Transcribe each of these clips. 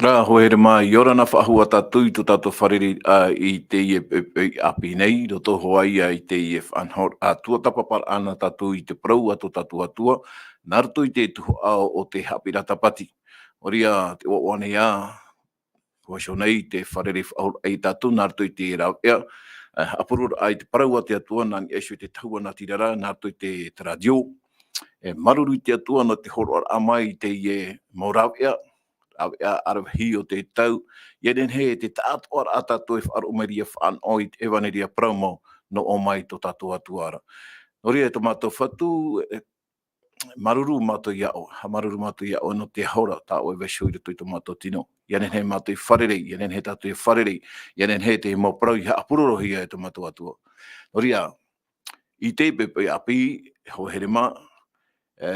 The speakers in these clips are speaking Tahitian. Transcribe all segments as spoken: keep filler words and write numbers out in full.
Rā, hoa here mā, ʻia ora na faʻahou tātou i tō tātou fārerei-raʻa i teie poʻipoʻi ʻāpī nei, roto hoʻi ia i teie faʻanahoraʻa tuatāpaparaʻa nā tātou i te parau a tō tātou Atua, nā roto i te tuhaʻa o te haʻapiʻiraʻa tāpati. Nō reira, tē ʻoaʻoa nei ā, ʻua iho nei te fārerei faʻahou ia tātou nā roto i te rāveʻa, e, haʻapurororaʻa i te parau a te Atua, nā niʻa iho i te tahua natirara, nā roto i te, te rātio. E, māuruuru i te Atua nō te hōroʻaraʻa mai i teie mau rāveʻa, rāveʻa ʻaravihi o te tau, ʻia nehenehe te taʻatoʻaraʻa tātou e faʻaroʻo mai ra ʻia faʻanaho i te ʻevaneria parau mau, nō ʻō mai tō tātou Atua ra. Nō reira, e tō mātou Fatu, e, māuruuru mātou ia ʻoe, haʻamāuruuru mātou ia ʻoe nō te aho ra tā ʻoe e vaiiho i roto i tō mātou tino. ʻIa nehenehe mātou e fārerei, ʻia nehenehe tātou e fārerei, ʻia nehenehe te mau parau i haʻapurorohia e tō mātou Atua. Nō reira, i teie poʻipoʻi ʻāpī, hoa here mā, e,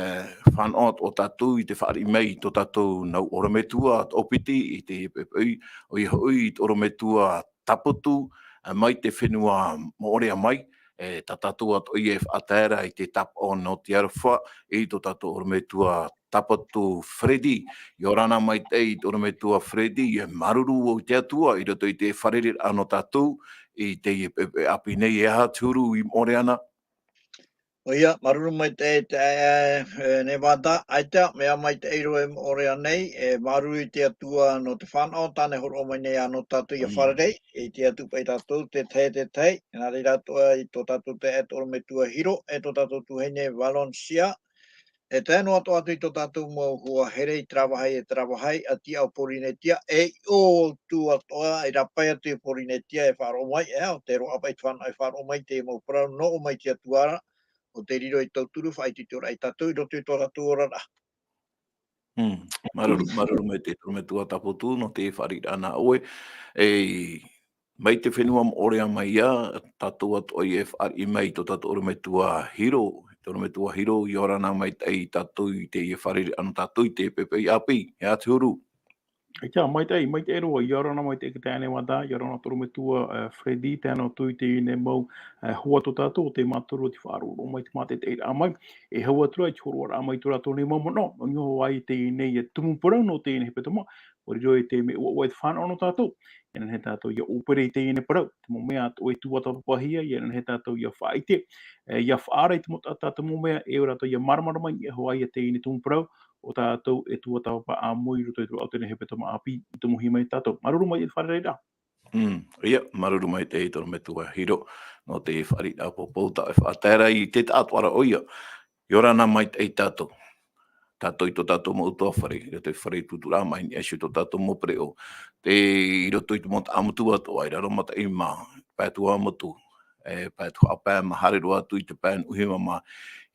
faʻanaho atoʻa tātou i te fāriʻi mai i tō tātou mau ʻorometua toʻopiti i teie poʻipoʻi, ʻoia hoʻi te ʻorometua Taputu, e, mai te fenua Moʻorea mai, e, tā tātou atoʻa ia e faʻatae ra i te tāpaʻo nō te aroha, i tō tātou ʻorometua Taputu Freddy. ʻIa ora na maitaʻi i te ʻorometua Freddy, e māuruuru i te Atua i roto i te fārereiraʻa nō tātou i teie poʻipoʻi ʻāpī nei, e aha te huru i Moʻorea na? ʻOia, māuruuru maitaʻi te, e, e, Nevada, ʻaita, mea maitaʻi roa i Moʻorea nei, e, māuruuru i te Atua nō te faʻanaho tāna e hōroʻa mai nei ā nō tātou ʻia Mm. fārerei, e ʻite atu paʻi tātou, te tahi, te tahi, nā reira atoʻa i tō tātou taeaʻe ʻorometua Hiro, e tō tātou tuahine Valencia, e tae noa atoʻa atu i tō tātou mau hoa here i terā vāhi, e terā vāhi, ʻati aʻe o Pōrīnetia, e i ʻō atu atoʻa, i rāpae atu i Pōrīnetia e faʻaroʻo mai, e, ʻo te roaʻa paʻi te faʻanaho e faʻaroʻo mai te mau parau, nō ʻō mai te Atua ra, ʻo tē riro ei tauturu, faʻaitoitoraʻa ia tātou, i roto i tō tātou oraraʻa. Mm. Māuruuru, māuruuru maitaʻi te ʻorometua Taputu, nō te fāriʻiraʻa nā ʻoe. E, mai te fenua Moʻorea mai ā, tātou atoʻa ia e fāriʻi mai i tō tātou ʻorometua Hiro, te ʻorometua Hiro, ʻia ora na maitaʻi tātou i teie fārereiraʻa nō tātou i teie poʻipoʻi ʻāpī, e aha te huru? ʻAita, maitaʻi, maitaʻi roa, ʻia ora na maitaʻi i te taeaʻe Nevada, ʻia ora na te ʻorometua, e, Freddy, tae noa atu i teie nei mau, e, hoa tō tātou, ʻo tē mātaro te faʻaroʻo mai te mātaʻitaʻiraʻa mai, e hau atu ra i te hōroʻaraʻa mai i tō rātou nei mau manaʻo, nō niʻa hoʻi i teie nei, e, tumu parau nō teie nei hepetoma, ʻua riro ʻoia i te mea ʻoaʻoa i te faʻanaho nō tātou, ʻia nehenehe tātou ʻia ʻōpere i teie nei parau, te mau mea atoʻa e tuatāpapahia, ʻia nehenehe tātou ʻia faʻaʻite, e, ʻia faʻaara i te mau taʻata, te mau mea, e ʻo rātou ʻia māramarama i niʻa hoʻi i teie nei tumu parau, ʻo tātou e tuatāpapa ʻāmui i roto i te roaʻa o teie nei hepetoma ʻāpī i tomohia mai tātou. Māuruuru maitaʻi i te fārereiraʻa. Mm, ʻia, māuruuru maitaʻi i te ʻorometua Hiro, nō te fāriʻiraʻa poupou tā ʻoe e faʻatae ra i te taʻatoʻaraʻa ʻoia. ʻIa ora na maitaʻi tātou. Tātou i tō tātou mau ʻutuāfare, i roto i te fare tūtūraʻa mai i niʻa iho i tō tātou mau pereʻoʻo. Te, i roto i te mau taʻamotu atoʻa, i Raromataʻi mā, pae Tuamotu, e, pae Tuhaʻa Pae mā, haere roa atu i te pae Nuʻuheva mā.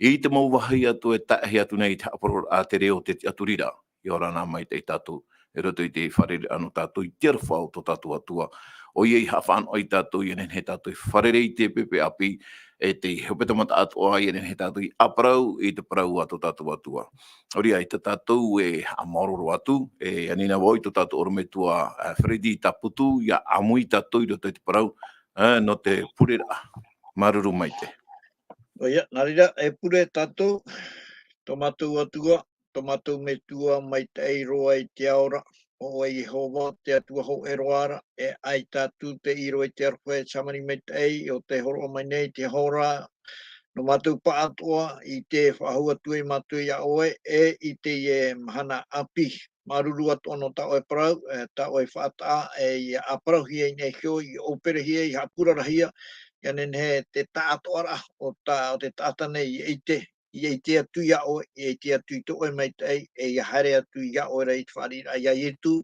I te mau vāhi atoʻa e tae atu nei i te haʻapurororaʻa a te reo, te tiʻaturiraʻa. ʻIa ora na maitaʻi tātou, i roto i te fārereiraʻa nō tātou i te aroha o tō tātou Atua. ʻOia i haʻafānaʻo ia tātou, ʻia nehenehe tātou e fārerei i teie poʻipoʻi ʻāpī, e te hepetoma taʻatoʻa, ʻia nehenehe tātou ʻia parau i te parau a tō tātou Atua. Nō reira, ʻaita tātou e haʻamaoro roa atu, e ani na vau i tō tātou ʻorometua, e, Freddy Taputu, ʻia ʻāmui tātou i roto i te parau, e, nō te pureraʻa. Māuruuru maitaʻi. ʻOia, nā reira, e pure tātou, tō mātou Atua, tō mātou Metua maitaʻi roa i te ao ra, ʻo ʻoe Iehova, te Atua hōʻē roa ra, e ʻaita atu te ʻīrava i te aroha e te hāmani maitaʻi, ʻo tē hōroʻa mai nei i te aho ra, nō mātou pāʻatoʻa, i te faʻahou atu ai mātou ia ʻoe, e i teie mahana ʻāpī. Māuruuru atoʻa nō tā ʻoe parau, e, tā ʻoe faʻataʻa, e ʻia ʻāparauhia i niʻa iho, ʻia ʻōperehia, ʻia haʻapurarahia, ʻia nehenehe te taʻatoʻaraʻa o tā, o te taʻata nei, ʻia ʻite, ʻia ʻite atu ia ʻoe, ʻia ʻite atu i tō ʻoe maitaʻi, e ʻia haere atu ia ʻoe ra i te fāriʻiraʻa ia Ietu,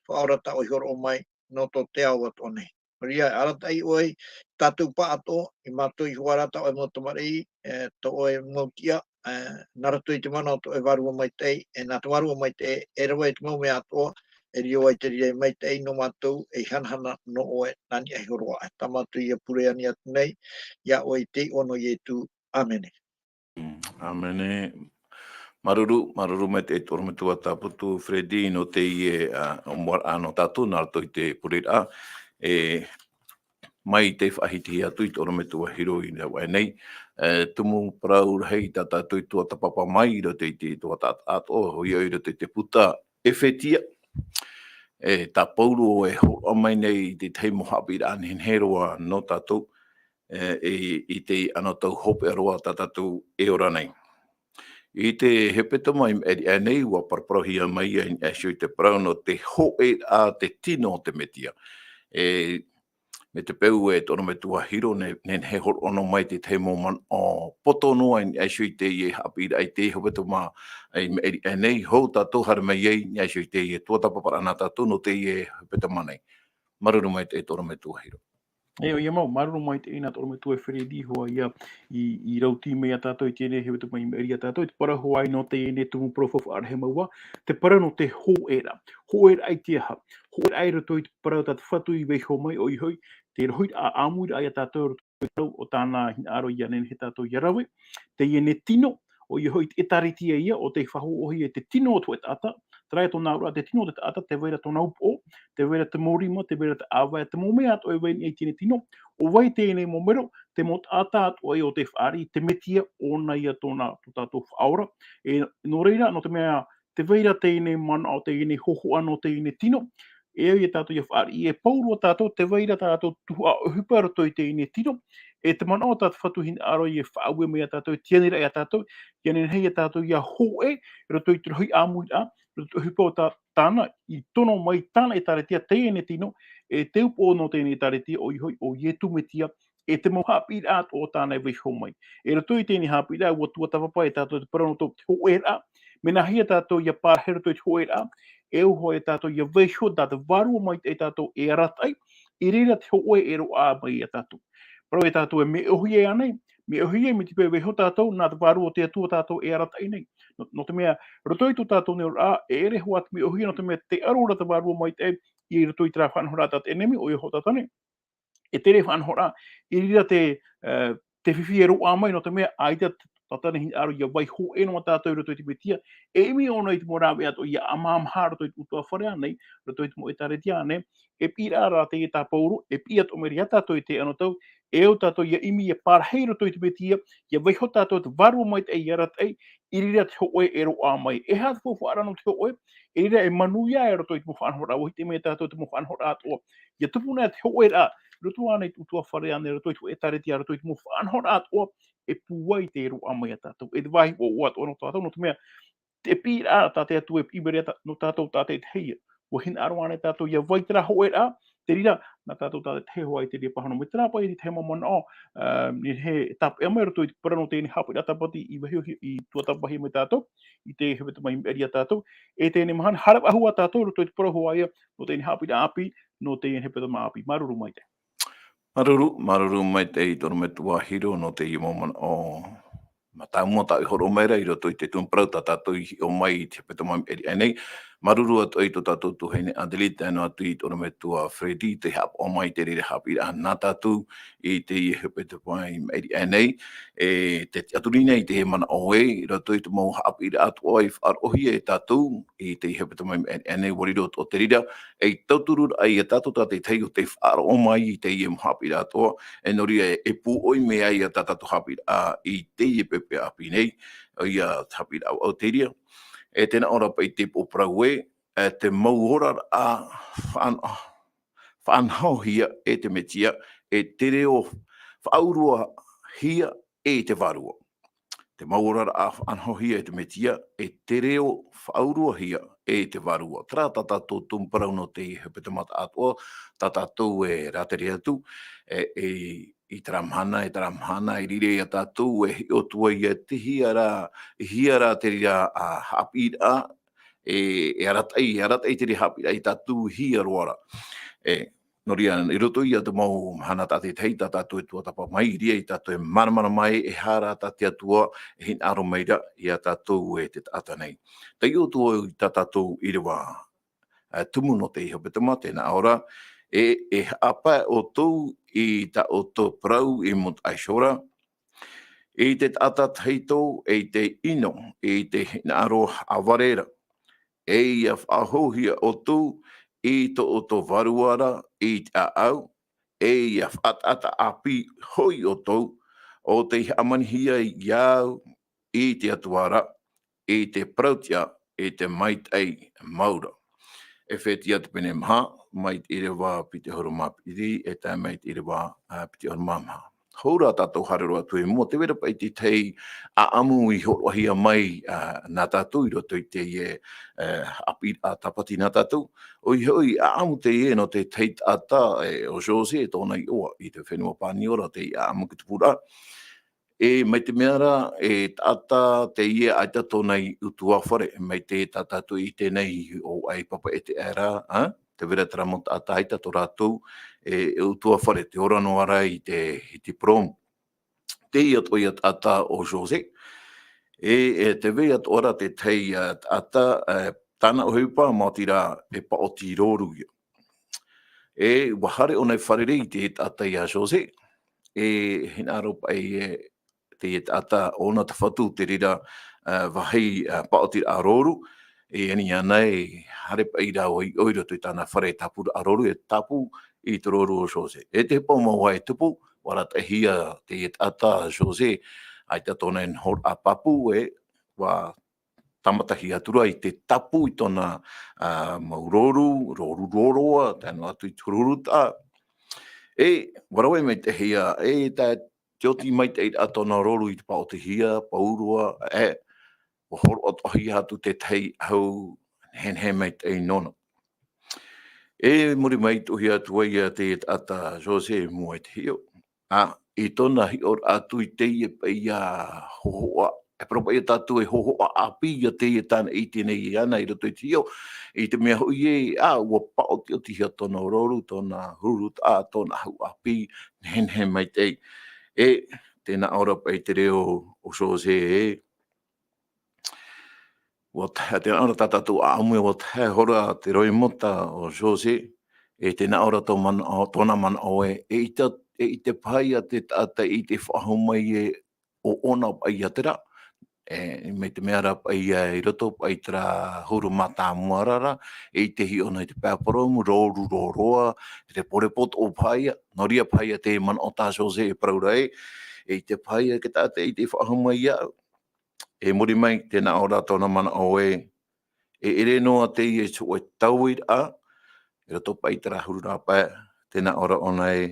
Faʻaora tā ʻoe i hōroʻa mai nō tō te ao atoʻa nei. Nō reira, arataʻi ʻoe, tātou pāʻatoʻa, e mātou iho ā rā tā ʻoe mau tamariʻi, e, tō ʻoe mau tiʻa, e, nā roto i te mana o tō ʻoe Vārua Maitaʻi, e nā te Vārua Maitaʻi, e rave i te mau mea atoʻa, e riro ai te reira maitaʻi nō mātou, e hanahana nō ʻoe, nā niʻa iho roa. Tā mātou ia pure ani atu nei, ia ʻoe i te iʻoa nō Ietu. ʻĀmene. Mm, ʻāmene. Māuruuru, māuruuru maitaʻi e te ʻorometua Taputu Freddy nō teie, ā, ʻōmuaraʻa nō tātou, nā roto i te pureraʻa. E, mai te faʻahitihia atu i te ʻorometua Hiro i rāveʻa nei. E, tumu parau rahi tā tātou i tuatāpapa mai i roto i te tuatāpapa atoʻa, ʻoia hoʻi i roto i te puta ʻEfetia. e tā Paulo e hōroʻa mai nei i te tahi mau haʻapiʻiraʻa nehenehe roa nō tātou, e, i, i te anotau hopeʻa roa tā tātou e ora nei. I te hepetoma i maʻiri aʻe nei, ua paraparauhia mai ia i niʻa iho i te parau nō te hōʻēraʻa, te tino o te Metia. E, mai te peu e tō ʻoe metua Hiro, ne, nehenehe e hōroʻa noa mai te tahi mau manaʻo poto noa i niʻa iho i teie haʻapiʻiraʻa i te hepetoma i maʻiri aʻe nei, hou tātou haere mai ai i niʻa iho i teie tuatāpaparaʻa nā tātou nō teie hepetoma nei. Māuruuru maitaʻi tō ʻoe metua Hiro. E, ʻoia mau, māuruuru maitaʻi nā tō ʻoe metua Feredi hoʻi ia i, i rauti mai ia tātou i teie hepetoma i maʻiri ia tātou, i te parau hoʻi nō teie tumu parau faʻaʻarahi mau, te parau nō te hōʻēraʻa. Hōʻēraʻa i te aha? Hōʻēraʻa i roto i te parau tā te Fatu i vaiiho mai, ʻoia hoʻi, te rohiʻaraʻa ʻāmuiraʻa ia tātou i roto i te parau o tāna hinaʻaro ia nehenehe tātou ia rave. Teie nei tino, ʻoia hoʻi te ʻĒtārētia ia, ʻo tei faʻahoʻohia e te tino o te hōʻē taʻata, terā ia tōna auraʻa te tino o te taʻata, tē vai ra tōna upoʻo, tē vai ra te mau rima, tē vai ra te ʻāvae, te mau mea atoʻa e vai i niʻa i teie nei tino, ʻo vai teie nei mau mero, te mau taʻata atoʻa ia ʻo tei fāriʻi, te Metia, ʻōna ia tōna, tō tātou Faʻaora. E, nō reira, nō te mea, tē vai ra teie nei manaʻo, teie nei hōhoʻa nō teie nei tino, e au ia tātou ia fāriʻi, e pou roa tātou, tē vai ra tā tātou tuhaʻa ʻohipa i roto i teie nei tino, e te manaʻo tā te Fatu hinaʻaro ia faʻaue mai ia tātou, e tiani ra ia tātou, ia nehenehe ia tātou ia hōʻē, i roto i te rohi ʻāmuiraʻa, i roto i te ʻohipa o tā, tāna, i tono mai tāna ʻĒtārētia, teie nei tino, e te upoʻo nō teie nei ʻĒtārētia, ʻoia hoʻi, ʻo Ietu Metia, e te mau haʻapiʻiraʻa atoʻa tāna e vaiiho mai. E roto i teie nei haʻapiʻiraʻa, ua tuatāpapa e tātou te parau nō te hōʻēraʻa, mea nāhea tātou ia pārahi i roto i te hōʻēraʻa, e au hoʻi ia tātou ia vaiiho, tā te Vārua Maitaʻi tātou e arataʻi, i reira te hōʻē e roaʻa mai ia tātou. Parau ia tātou e mea ʻōhie ānei, mea ʻōhie mai te peu e vaiiho tātou, nā te Vārua o te Atua tātou e arataʻi nei. Nō, nō te mea, roto i tō tātou nei oraraʻa, e ʻere hoʻi te mea ʻōhie, nō te mea tē ʻaro ra te Vārua Maitaʻi i roto i terā faʻanahoraʻa tā te ʻenemi, ʻoia hoʻi Tātane. E te reira faʻanahoraʻa, i reira te, e, te fifi e roaʻa mai, nō te mea, ʻaita te, Tātane hinaʻaro ia vai hōʻē noa tātou i roto i te Metia, e ʻimi ʻōna i te mau rāveʻa atoʻa ia ʻamāmāhā i roto i te ʻutuāfare ānei, i roto i te mau ʻĒtārētia ānei, e piʻiraʻa rā teie tā Paulo, e piʻi atoʻa mai ra ia tātou i teie anotau, e au tātou ia ʻimi, ia pārahi i roto i te Metia, ia vaiiho tātou te Vārua Maitaʻi ia arataʻi, i reira te hōʻē e roaʻa mai. E aha te faufaʻa ra nō te hōʻē? I reira e manuia i roto i te mau faʻanahoraʻa, ʻua hiti mai tātou te mau faʻanahoraʻa atoʻa. Ia tupu na te hōʻēraʻa, i roto ānei i te ʻutuāfare ānei, i roto i te ʻĒtārētia, i roto i te mau faʻanahoraʻa atoʻa, e pūai te roaʻa mai ia tātou. E te vāhi ʻoaʻoa atoʻa nō tātou, nō te mea, te piʻiraʻa tā te Atua e piʻi mai ra ia tā, nō tātou tātaʻitahi. ʻUa hinaʻaro ānei tātou ia vai terā hōʻēraʻa, te reira, nā tātou tātaʻitahi hoʻi te reira pāhono mai terā paʻi, i te tahi mau manaʻo, e, nehenehe e tāpeʻa mai i roto i te parau nō teie nei haʻapiʻiraʻa Tāpati i vaiiho, i tuatāpapahia mai tātou, i te hepetoma i maʻiri ia tātou, e teie nei mahana, haere faʻahou ā tātou i roto i te parau hoʻi ia, nō teie nei haʻapiʻiraʻa ʻāpī, nō teie nei hepetoma ʻāpī. Māuruuru maitaʻi. Māuruuru, māuruuru maitaʻi tō ʻoe metua Hiro nō teie mau manaʻo mātāmua tā ʻoe i hōroʻa mai ra i roto i te tumu parau tā tātou i hiʻo mai i te hepetoma i maʻiri aʻe nei. Māuruuru atoʻa i tō tātou tuahine Adelita, tae noa atu i tō ʻoe metua Feredi, tei haʻapaʻo mai i te reira haʻapiʻiraʻa nā tātou i teie hepetoma i maʻiri aʻe nei. E te tiʻaturi nei i te manaʻo ē, i roto i te mau haʻapiʻiraʻa atoʻa i faʻaroʻohia e tātou i teie hepetoma i maʻiri aʻe nei, ʻua riro atoʻa te reira ei tautururaʻa ia tātou tātaʻitahi ʻo tei faʻaroʻo mai i teie mau haʻapiʻiraʻa atoʻa, e nō reira e, e pūʻoi mai ai ia tā tātou haʻapiʻiraʻa i teie poʻipoʻi ʻāpī nei, ʻoia te haʻapiʻiraʻa ʻauʻau te reira. E tē nā ʻō ra paʻi te upoʻo parau ē, e te mau oraraʻa faʻan-, faʻanahohia e te Metia, e te reo faʻauruahia e te Vārua. Te mau oraraʻa faʻanahohia e te Metia, e te reo faʻauruahia e te Vārua. Terā tā tātou tumu parau nō teie hepetoma atoʻa, tā tātou e rātere atu, e, e, i terā mahana, i terā mahana, i reira ia tātou e hiʻo atu ai ia te hia rā, hia rā te reira, a, haʻapiʻiraʻa, e, e arataʻi, e arataʻi te reira haʻapiʻiraʻa ia tātou hia roa ra. E, nō reira, i roto ia te mau mahana tātaʻitahi tā tātou e tuatāpapa mai, i reira ia tātou e māramarama mai, e aha rā tā te Atua e hinaʻaro mai ra ia tātou e te taʻata nei. Taiʻo atu i tā tātou ʻīrava, e, tumu nō teie hepetoma, tē nā ʻō ra, e, e haʻapae ʻoutou i tā ʻoutou parau i mua iho ra, i te taʻata tahito, i te ʻino, i te hinaʻaro haʻavare ra. E ia faʻahouhia ʻoutou i tō ʻoutou vārua ra i te ʻāʻau, e ia faʻataʻata ʻāpī hoʻi ʻoutou, ʻo tei hāmanihia ia au i te Atua ra, i te parauʻtiʻa, i te maitaʻi mau ra. Efetia te pene maha, mai te irava piti ʻahuru mā piti, e tae mai te irava, ā, piti ʻahuru mā maha. Hou rā tātou haere roa atu i mua, tē vai ra paʻi te tahi ʻāʻamu i hōroʻahia mai, ā, nā tātou i roto i teie, ā, ʻāpī, ā, tāpati nā tātou. ʻOia hoʻi, ʻāʻamu teie nō te tahi taʻata, e, ʻo José, tōna iʻoa, i te fenua Paniora, teie ʻāʻamu ki te tupuraʻa. E, mai te mea ra, e taʻata teie ʻaita tōna i ʻutuāfare, mai te tā tātou i ʻite nei ʻo ʻAipapaʻete aʻe ra, ā, tē vai ra terā mau taʻata ʻaita tō rātou, e, ʻutuāfare, tē ora noa ra i te, i te prom. Teie atoʻa ia taʻata ʻo José. E, e tē vai atoʻa ra te tahi, ā, taʻata, e, tāna ʻohipa, maoti rā, e paʻoti rōru ia. E, ʻua haere ʻōna i fārerei i te taʻata ia José. E, hinaʻaro paʻi, e, teie taʻata ʻōna te fatu te reira, ā, vāhi, ā, paʻotiraʻa rōru, e ani ana e haere paʻi rāua i ʻō i roto i tāna fare tāpūraʻa rōru, e tāpū i te rōru ʻo José. E te hepau mau e tupu, ʻua arataʻihia teie taʻata José, ʻaita tōna i nohoraʻa pāpū, e, ʻua tāmatahia atu ra i te tāpū i tōna, ā, mau rōru, rōru roroa, tae noa atu i te huru taʻa. E, ʻua rave maitaʻihia, e, tā te oti maitaʻiraʻa tōna rōru i te paʻotihia, pauroa, e, ʻua hōroʻahia atu te tahi ʻahu nehenehe maitaʻi nōna. E muri mai, tuʻuhia atu ai ia te taʻata José i mua i te hiʻo. Ā, i tōna hiʻoraʻa atu i teie paʻi hōhoʻa, e parau paʻi ia tātou e hōhoʻa ʻāpī ia teie tāna i ʻite nei iāna i roto i te hiʻo, i te mea hoʻi ē, ā, ʻua paʻotiʻotihia tōna rōru, tōna huru taʻa, tōna ʻahu ʻāpī, nehenehe maitaʻi. E, tē nā ʻō ra paʻi te reo o José ē, ʻua tahe, tē nā ʻō ra tā tātou ʻāʻamu ē, ʻua tahe hora te roimata o José, e tē nā ʻō ra tō manaʻo, tōna manaʻo ē, e ʻite, e ʻite paha ia te taʻata i te faʻahou mai ē, ʻo ʻōna paʻi ia terā. E, mai te mea ra paʻi ia i roto paʻi terā huru mātāmua ra, e ʻite hia ʻōna i te pae poromu, rōru roroa, reporepo atoʻa paha ia, nō reira paha ia te manaʻo tā José e parau ra ē, e ʻite paha ia te taʻata i te faʻahou mai iāʻu. E muri mai, tē nā ʻō ra tōna manaʻo ē, e ʻere noa teie hōʻē tauiraʻa, i roto paʻi terā huru rāpae, tē nā ʻō ra ʻōna ē,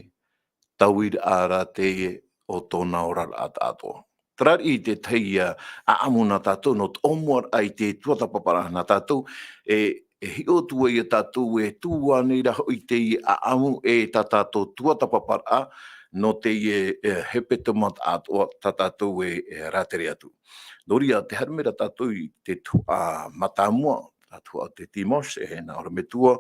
tauiraʻa rā teie o tōna oraraʻa tāʻātoʻa. Terā riʻi te tahi, ā, ʻāʻamu nā tātou, nō te ʻōmuaraʻa i te tuatāpaparaʻa nā tātou, e, e hiʻo atu ai ia tātou e tuʻu ānei rā hoʻi teie ʻāʻamu e tā tātou tuatāpaparaʻa, nō teie, e, hepetoma tāʻātoʻa tā tātou e, e rātere atu. Nō reira, tē haere mai ra tātou i te tuhaʻa mātāmua, te tuhaʻa o te dimanche, e nā ʻō ra metua,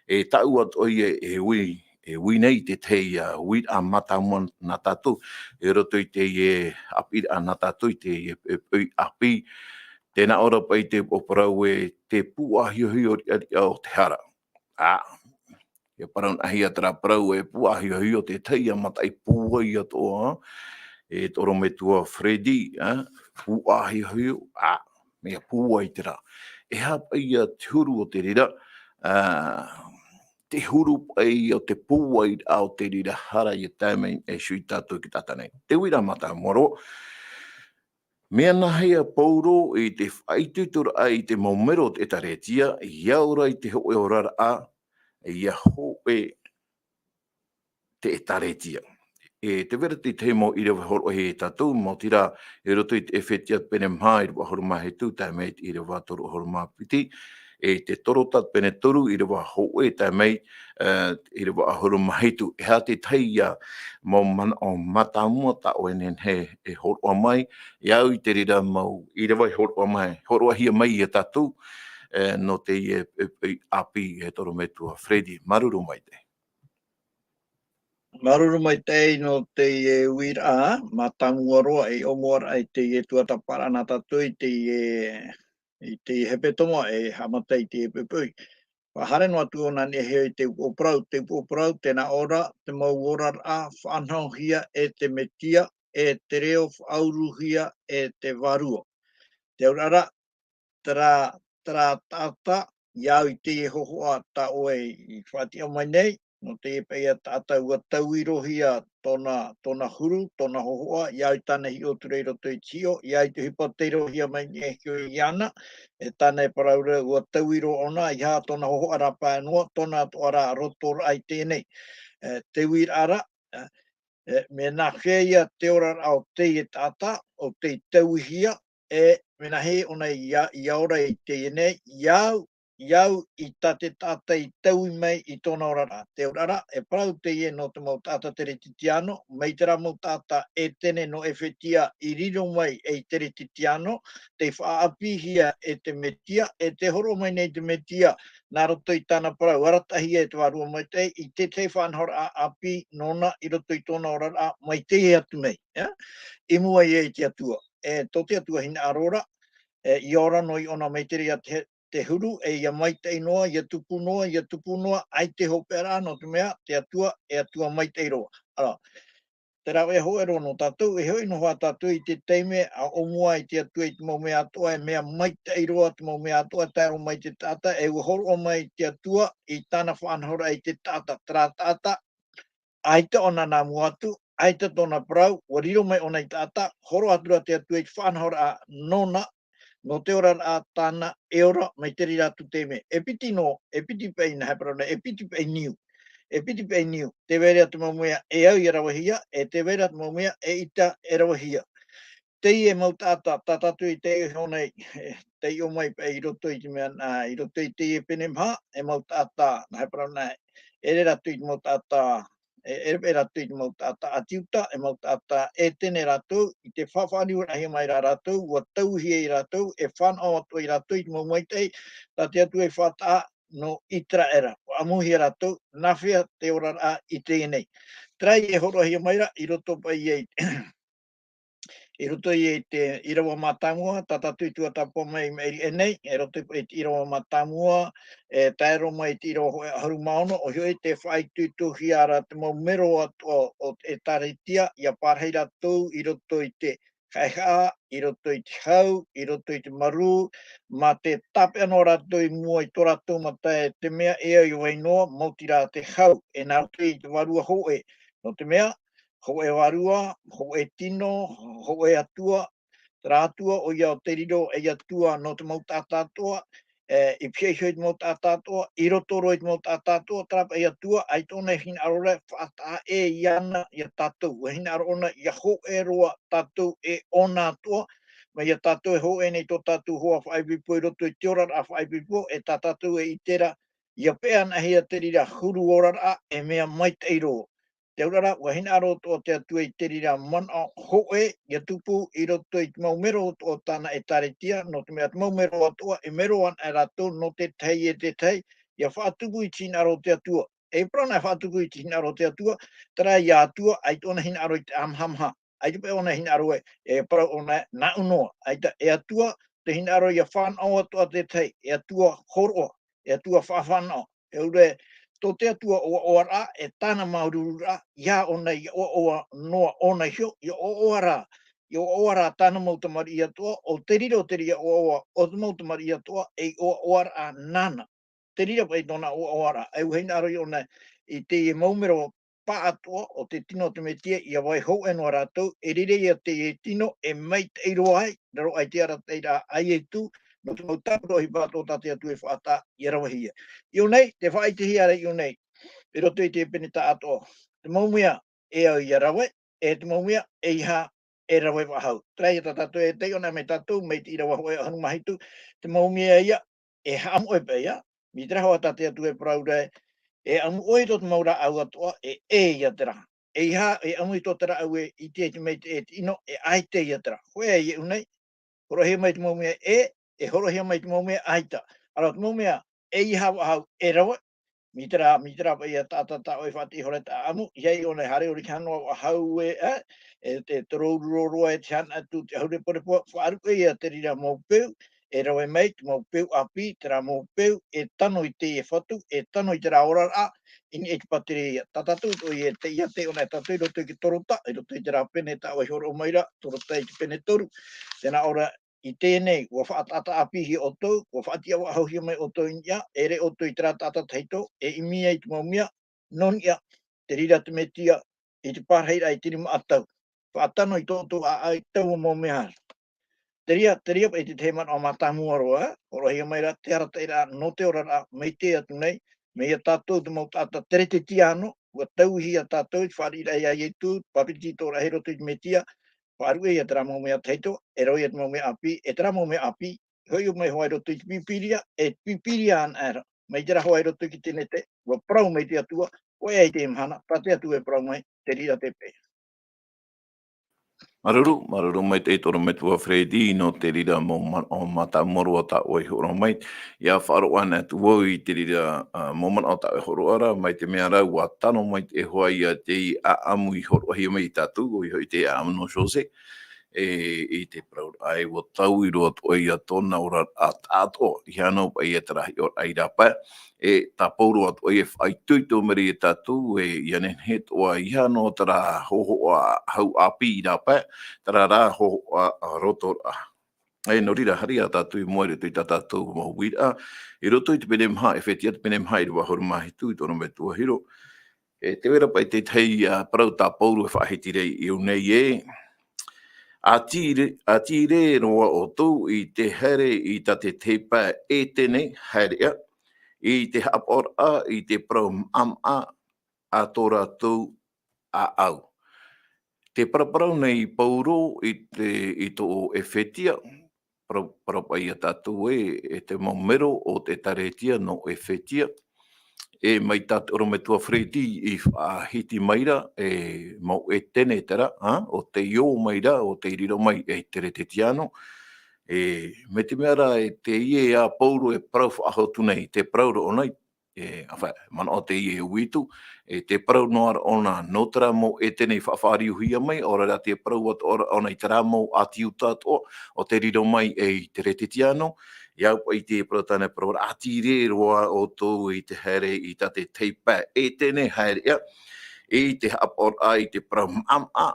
e tāʻu atoʻa ia e ui, e ui nei te tahi, ā, uiraʻa mātāmua nā tātou, i roto i teie ʻāpīraʻa nā tātou, i teie, e, e, ʻāpī, tē nā ʻō ra paʻi te upoʻo parau ē, te pūʻāhiohio riʻariʻa o te hara. Ā, e parau nā hea terā parau ē, pūʻāhiohio, te tahi ā mataʻi pūai atoʻa, e tō ʻorometua Freddy, ā, pūʻāhiohio, ā, mea pūai terā. E aha paʻi ia te huru o te reira, ā, te huru paʻi o te pūairaʻa o te reira hara ia tae mai e sui tātou ki tātou nei. Te uiraʻa mātāmua roa, mea nā hea Paulo i te faʻaitoitoraʻa i te mau mero o te ʻētārētia, ʻia ora i te hōʻē oraraʻa, ʻia hōʻē te ʻētārētia. E tē vai ra te tahi mau ʻīrava hōroʻahia e tātou, maoti rā, i roto i te Efetia pene maha, ʻīrava ʻahuru mā hitu, tae mai i te ʻīrava toru ʻahuru mā piti, e te Torota pene toru, ʻīrava hōʻē, tae mai, e, ʻīrava ʻahuru mā hitu. E aha te tahi ā mau manaʻo mātāmua tā ʻoe e nehenehe e hōroʻa mai, iāʻu i te reira mau ʻīrava i hōroʻa mai, hōroʻahia mai ia tātou, e, nō teie, e, e, ʻāpī e tō ʻorometua Freddy. Māuruuru maitaʻi. Māuruuru maitaʻi nō teie uiraʻa mātāmua roa, e ʻōmuaraʻa i teie tuatāpaparaʻa nā tātou i teie, i teie hepetoma e haʻamata i teie poʻipoʻi. Faʻahaere noa atu ʻōna e hiʻo i te upoʻo parau, te upoʻo parau, tē nā ʻō ra, te mau oraraʻa faʻanahohia e te Metia, e te reo faʻauruhia e te Vārua. Te auraʻa ra, terā, terā taʻata, iāʻu i teie hōhoʻa tā ʻoe i faʻatiʻa mai nei, nō teie paʻi taʻata ua tauirohia tōna, tōna huru, tōna hōhoʻa, ʻia au i tāna hiʻo atu ra i roto i te hiʻo, ʻia au i te ʻohipa tei rohia mai nei e hiʻo iāna, e tāna e parau ra ua tauiro ʻōna, ʻeiaha tōna hōhoʻa rāpae noa, tōna atoʻa rā roto raʻa i teie nei. E, te uiraʻa ra, e, e, mea nā hea ia te oraraʻa o teie taʻata, o tei tauihia, e, mea nā hea ʻōna ʻia, ʻia ora i teie nei, ʻia au, ʻia au i tā te taʻata i taui mai i tōna oraraʻa. Te oraraʻa, e parau teie nō te mau taʻata Teretitiano, mai terā mau taʻata ʻĒtene nō ʻEfetia i riro mai ei Teretitiano, tei faʻaʻāpīhia e te Metia, e tē hōroʻa mai nei te Metia, nā roto i tāna parau, arataʻihia e te Vārua Maitaʻi, i te tahi faʻanahoraʻa ʻāpī nōna i roto i tōna oraraʻa, mai teie atu mai, ʻia? I mua ia i te Atua. E, tō te Atua hinaʻaro ra, e, ʻia ora noa i ʻōna mai te reira te, te huru, e ʻia maitaʻi noa, ʻia tupu noa, ʻia tupu noa, ʻaita e hopeʻaraʻa, nō te mea, te Atua, e Atua maitaʻi roa. Ara, te rāveʻa hōʻē roa nō tātou, e hoʻi noa hoʻi tātou i te taime, ʻa ʻōmua ai te Atua i te mau mea atoʻa, e mea maitaʻi roa, te mau mea atoʻa, tae roa mai te taʻata, e ua hōroʻa mai te Atua, i tāna faʻanahoraʻa i te taʻata, terā taʻata, ʻaita ʻōna nā mua atu, ʻaita tōna parau, ua riro mai ʻōna i taʻata, hōroʻa atu ra te Atua i te faʻanahoraʻa nōna, nō te oraraʻa tāna e ora mai te reira atu taime. E piti noa, e piti paʻi nā hea e parau nei, e piti paʻi niu. E piti paʻi niu. Tē vai ra te mau mea e au ʻia ravehia, e tē vai ra te mau mea e ʻita e ravehia. Teie mau taʻata, tā tātou i taiʻo iho nei, e, taiʻo mai paʻi i roto i te mea, ā, i roto i teie pene maha, e mau taʻata, nā hea e parau nei, e ʻere rātou i te mau taʻata, e, e ʻere rātou i te mau taʻata ʻĀti Iuta, e mau taʻata ʻĒtene rātou, i te faʻafaʻariuraʻahia mai ra rātou, ua tauihia ia rātou, e fānaʻo atu ai rātou i te mau maitaʻi, tā te Atua i faʻataʻa nō ʻĪteraʻera, ua ʻamuhia rātou, nā hea te oraraʻa i teie nei. Terā e hōroʻahia mai ra, i roto paʻi ia i, i roto ia i te ʻīrava mātāmua, tā tātou i tuatāpapa mai i maʻiri aʻenei, e roto i te ʻīrava mātāmua, e tae roa mai i te ʻīrava hōʻē ʻahuru mā ono, ʻoia hoʻi tē faʻaitoitohia ra te mau mero atoʻa o te ʻĒtārētia, ʻia parahi rātou i roto i te haʻehaʻa, i roto i te hau, i roto i te marū, mā te tāpeʻa noa rātou i mua i tō rātou mata e te mea e au ʻia vai noa, maoti rā te hau, e nā roto i te vārua hōʻē, nō te mea, hōʻē vārua, hōʻē tino, hōʻē Atua, terā Atua, ʻoia ʻo te riro ei Atua nō te mau taʻata atoʻa, e, i pihaʻi iho i te mau taʻata atoʻa, i roto roa i te mau taʻata atoʻa, terā paʻi Atua, ʻaita ʻōna e hinaʻaro ra e faʻataʻa ʻē iāna, ia tātou, ua hinaʻaro ʻōna ʻia hōʻē roa tātou e ʻōna atoʻa, mai ia tātou e hōʻē nei tō tātou hoa faʻaipoipo i roto i te oraraʻa faʻaipoipo, e tā tātou e ʻite ra, ʻia peʻe anaʻe hia te reira huru oraraʻa, e mea maitaʻi roa. Te auraʻa, ua hinaʻaro atoʻa te Atua i te reira manaʻo hōʻē, ʻia tupu i roto i te mau mero atoʻa o tāna ʻĒtārētia, nō te mea te mau mero atoʻa, e mero anaʻe rātou nō te tahi e te tahi, ʻia faʻatupu i te hinaʻaro o te Atua. E parau na e faʻatupu i te hinaʻaro o te Atua, terā ia Atua, ʻaita ʻōna hinaʻaro i te ʻāmahamaha. ʻAita paʻi ʻōna hinaʻaro e, e parau ʻōna nāʻu noa. ʻAita e Atua, te hinaʻaro ia fānaʻo atoʻa te tahi, e Atua hōroʻa, e Atua faʻafānaʻo. E ʻore, tō te Atua ʻoaʻoaraʻa, e tāna māuruururaʻa, ʻeiaha ʻōna ʻia ʻoaʻoa noa ʻōna iho, ʻia ʻoaʻoa rā, ʻia ʻoaʻoa rā tāna mau tamariʻi atoʻa, ʻo te riro o te reira ʻoaʻoa o te mau tamariʻi atoʻa, ei ʻoaʻoaraʻa nāna. Te reira paʻi tōna ʻoaʻoaraʻa, e ua hinaʻaro ʻōna i teie mau mero paʻatoʻa o te tino o te Metia, ʻia vai hōʻē noa rātou, e riro ia teie tino, e maitaʻi roa ai, raro aʻe i te arataʻiraʻa a Ietu, nō te mau tāpura ʻohipa atoʻa tā te Atua i faʻataʻa ʻia ravehia. I ʻō nei, tē faʻaʻitehia ra i ʻō nei, i roto i te pene taʻatoʻa. Te mau mea e au ʻia rave, e te mau mea ʻeiaha e rave faʻahou. Terā ia tā tātou e taiʻo anaʻe mai tātou, mai te ʻīrava hōʻē ʻahuru mā hitu, te mau mea ia, e haʻamoʻe paʻi ia, mai terā hoʻi tā te Atua e parau ra, e ʻamu ʻoe i tō te mau rāʻau atoʻa, e ʻē ia terā. ʻEiaha, e ʻamu i tō te rāʻau e ʻite ai te maitaʻi e te ʻino, e ʻaita ia terā. Hōʻē ïa i ʻō nei, hōroʻahia mai te mau mea ʻē, e hōroʻahia mai te mau mea ʻaita. Ara te mau mea, ʻeiaha faʻahou e rave, mai terā, mai terā paʻi ia taʻata tā ʻoe e faʻatiʻa iho ra i te ʻāʻamu, ʻeiaha i ʻō nei haere ʻore i te hanaʻo faʻahou ē, ā, e te, te rōuru roroa e te hana atu te ʻahu reporepo, faʻaruʻe ia te reira mau peu, e rave mai te mau peu ʻāpī, terā mau peu, e tano i teie fatu, e tano i terā oraraʻa, i niʻa i te pātireia. Tā tātou atoʻa ïa, tē, ʻia taiʻo anaʻe tātou i roto i te Torota, i roto i terā pene tā ʻoe i hōroʻa mai ra, Torota i te pene toru. Tē nā ʻō ra, i teie nei, ʻua faʻataʻata ʻāpīhia ʻoutou, ʻua faʻatiʻa faʻahouhia mai ʻoutou i niʻa, e ʻere ʻoutou i terā taʻata tahito, e ʻimi ai te mau mea, nō niʻa, te reira te Metia, i te pārahiraʻa i te rima ʻatau. Faʻatano i tō ʻoutou ʻāʻau i taua mau mea. Te reira, te reira paʻi te tahi manaʻo mātāmua roa, hōroʻahia mai ra te arataʻiraʻa nō te oraraʻa, mai te atu nei, mai ia tātou te mau taʻata Teretetiano, ʻua tauihi ia tātou i te fāriʻiraʻa ia Ietu, papetitoraʻa i roto i te Metia, faʻaruʻe ia terā mau mea tahito, e rave ia te mau mea ʻāpī, e terā mau mea ʻāpī, hoʻi mai hoʻi i roto i te Pīpīria, e te Pīpīria anaʻe ra, mai terā hoʻi i roto i te Tenete, ʻua parau mai te Atua, ʻoia i te mahana, tā te Atua e parau mai, te reira te pae. Māuruuru, māuruuru maitaʻi te ʻorometua Freddy, nō te reira mau manaʻo mātāmua roa tā ʻoe i hōroʻa mai. ʻIa faʻaroʻo anaʻe atu vau i te reira, ā, mau manaʻo tā ʻoe i hōroʻa ra, mai te mea ra, ʻua tano maitaʻi hoʻi ia te ʻāʻamu i hōroʻahia mai ia tātou, ʻoia hoʻi te ʻāʻamu nō Jose, e, i te parau ra, ʻua taui roa atoʻa ia tōna oraraʻa taʻatoʻa, ʻeiaha noa paʻi ia terā hiʻoraʻa i rāpae, e tāpauro atoʻa ia e faʻaitoito mai ra ia tātou, e ʻia nehenehe atoʻa ʻeiaha noa terā hōhoʻa hau ʻāpī i rāpae, terā rā hōhoʻa rotoraʻa. E nō reira, haere ā tātou i mua i roto i tā tātou mau uiraʻa, i roto i te pene maha, Efetia te pene maha ʻīrava ʻahuru mā hitu, i tōna metua hiero. E tē vai ra paʻi te tahi, ā, parau tā Pauro e faʻahiti ra i ʻō nei ē. ʻA tīrē, ʻa tīrē roa ʻoutou i te haere i tā te tahi pae Etene haereʻa, i te haʻapaʻoraʻa i te parau maʻamaʻa a tō rātou ʻāʻau. Tē paraparau nei Pauro i te, i tō Efetia, parau, parau paʻi ia tātou ē, e te mau mero o te ʻēkālesia nō Efetia, e mai tā te ʻorometua Freddy i faʻahiti mai ra, e mau Etene terā, ā, ʻo tei ō mai ra, ʻo tei riro mai ei Teretetiano, e, mai te mea rā, e teie ā Pauro e parau faʻahou atu nei, tē parau ra ʻōna i, e, ʻāfaʻi, manaʻo teie e uiuitū, e, tē parau noa ra ʻōna nō terā mau Etene i faʻafāriuhia mai, ʻaore rā tē parau atoʻa ra ʻōna i terā mau ʻāti Iuta atoʻa, ʻo tei riro mai ei Teretetiano, ʻia au paʻi te parau tāna e parau ra, ʻa tīrē roa ʻoutou i te haere i tā te tahi pae Etene haereʻa, i te haʻapaʻoraʻa i te parau maʻamaʻa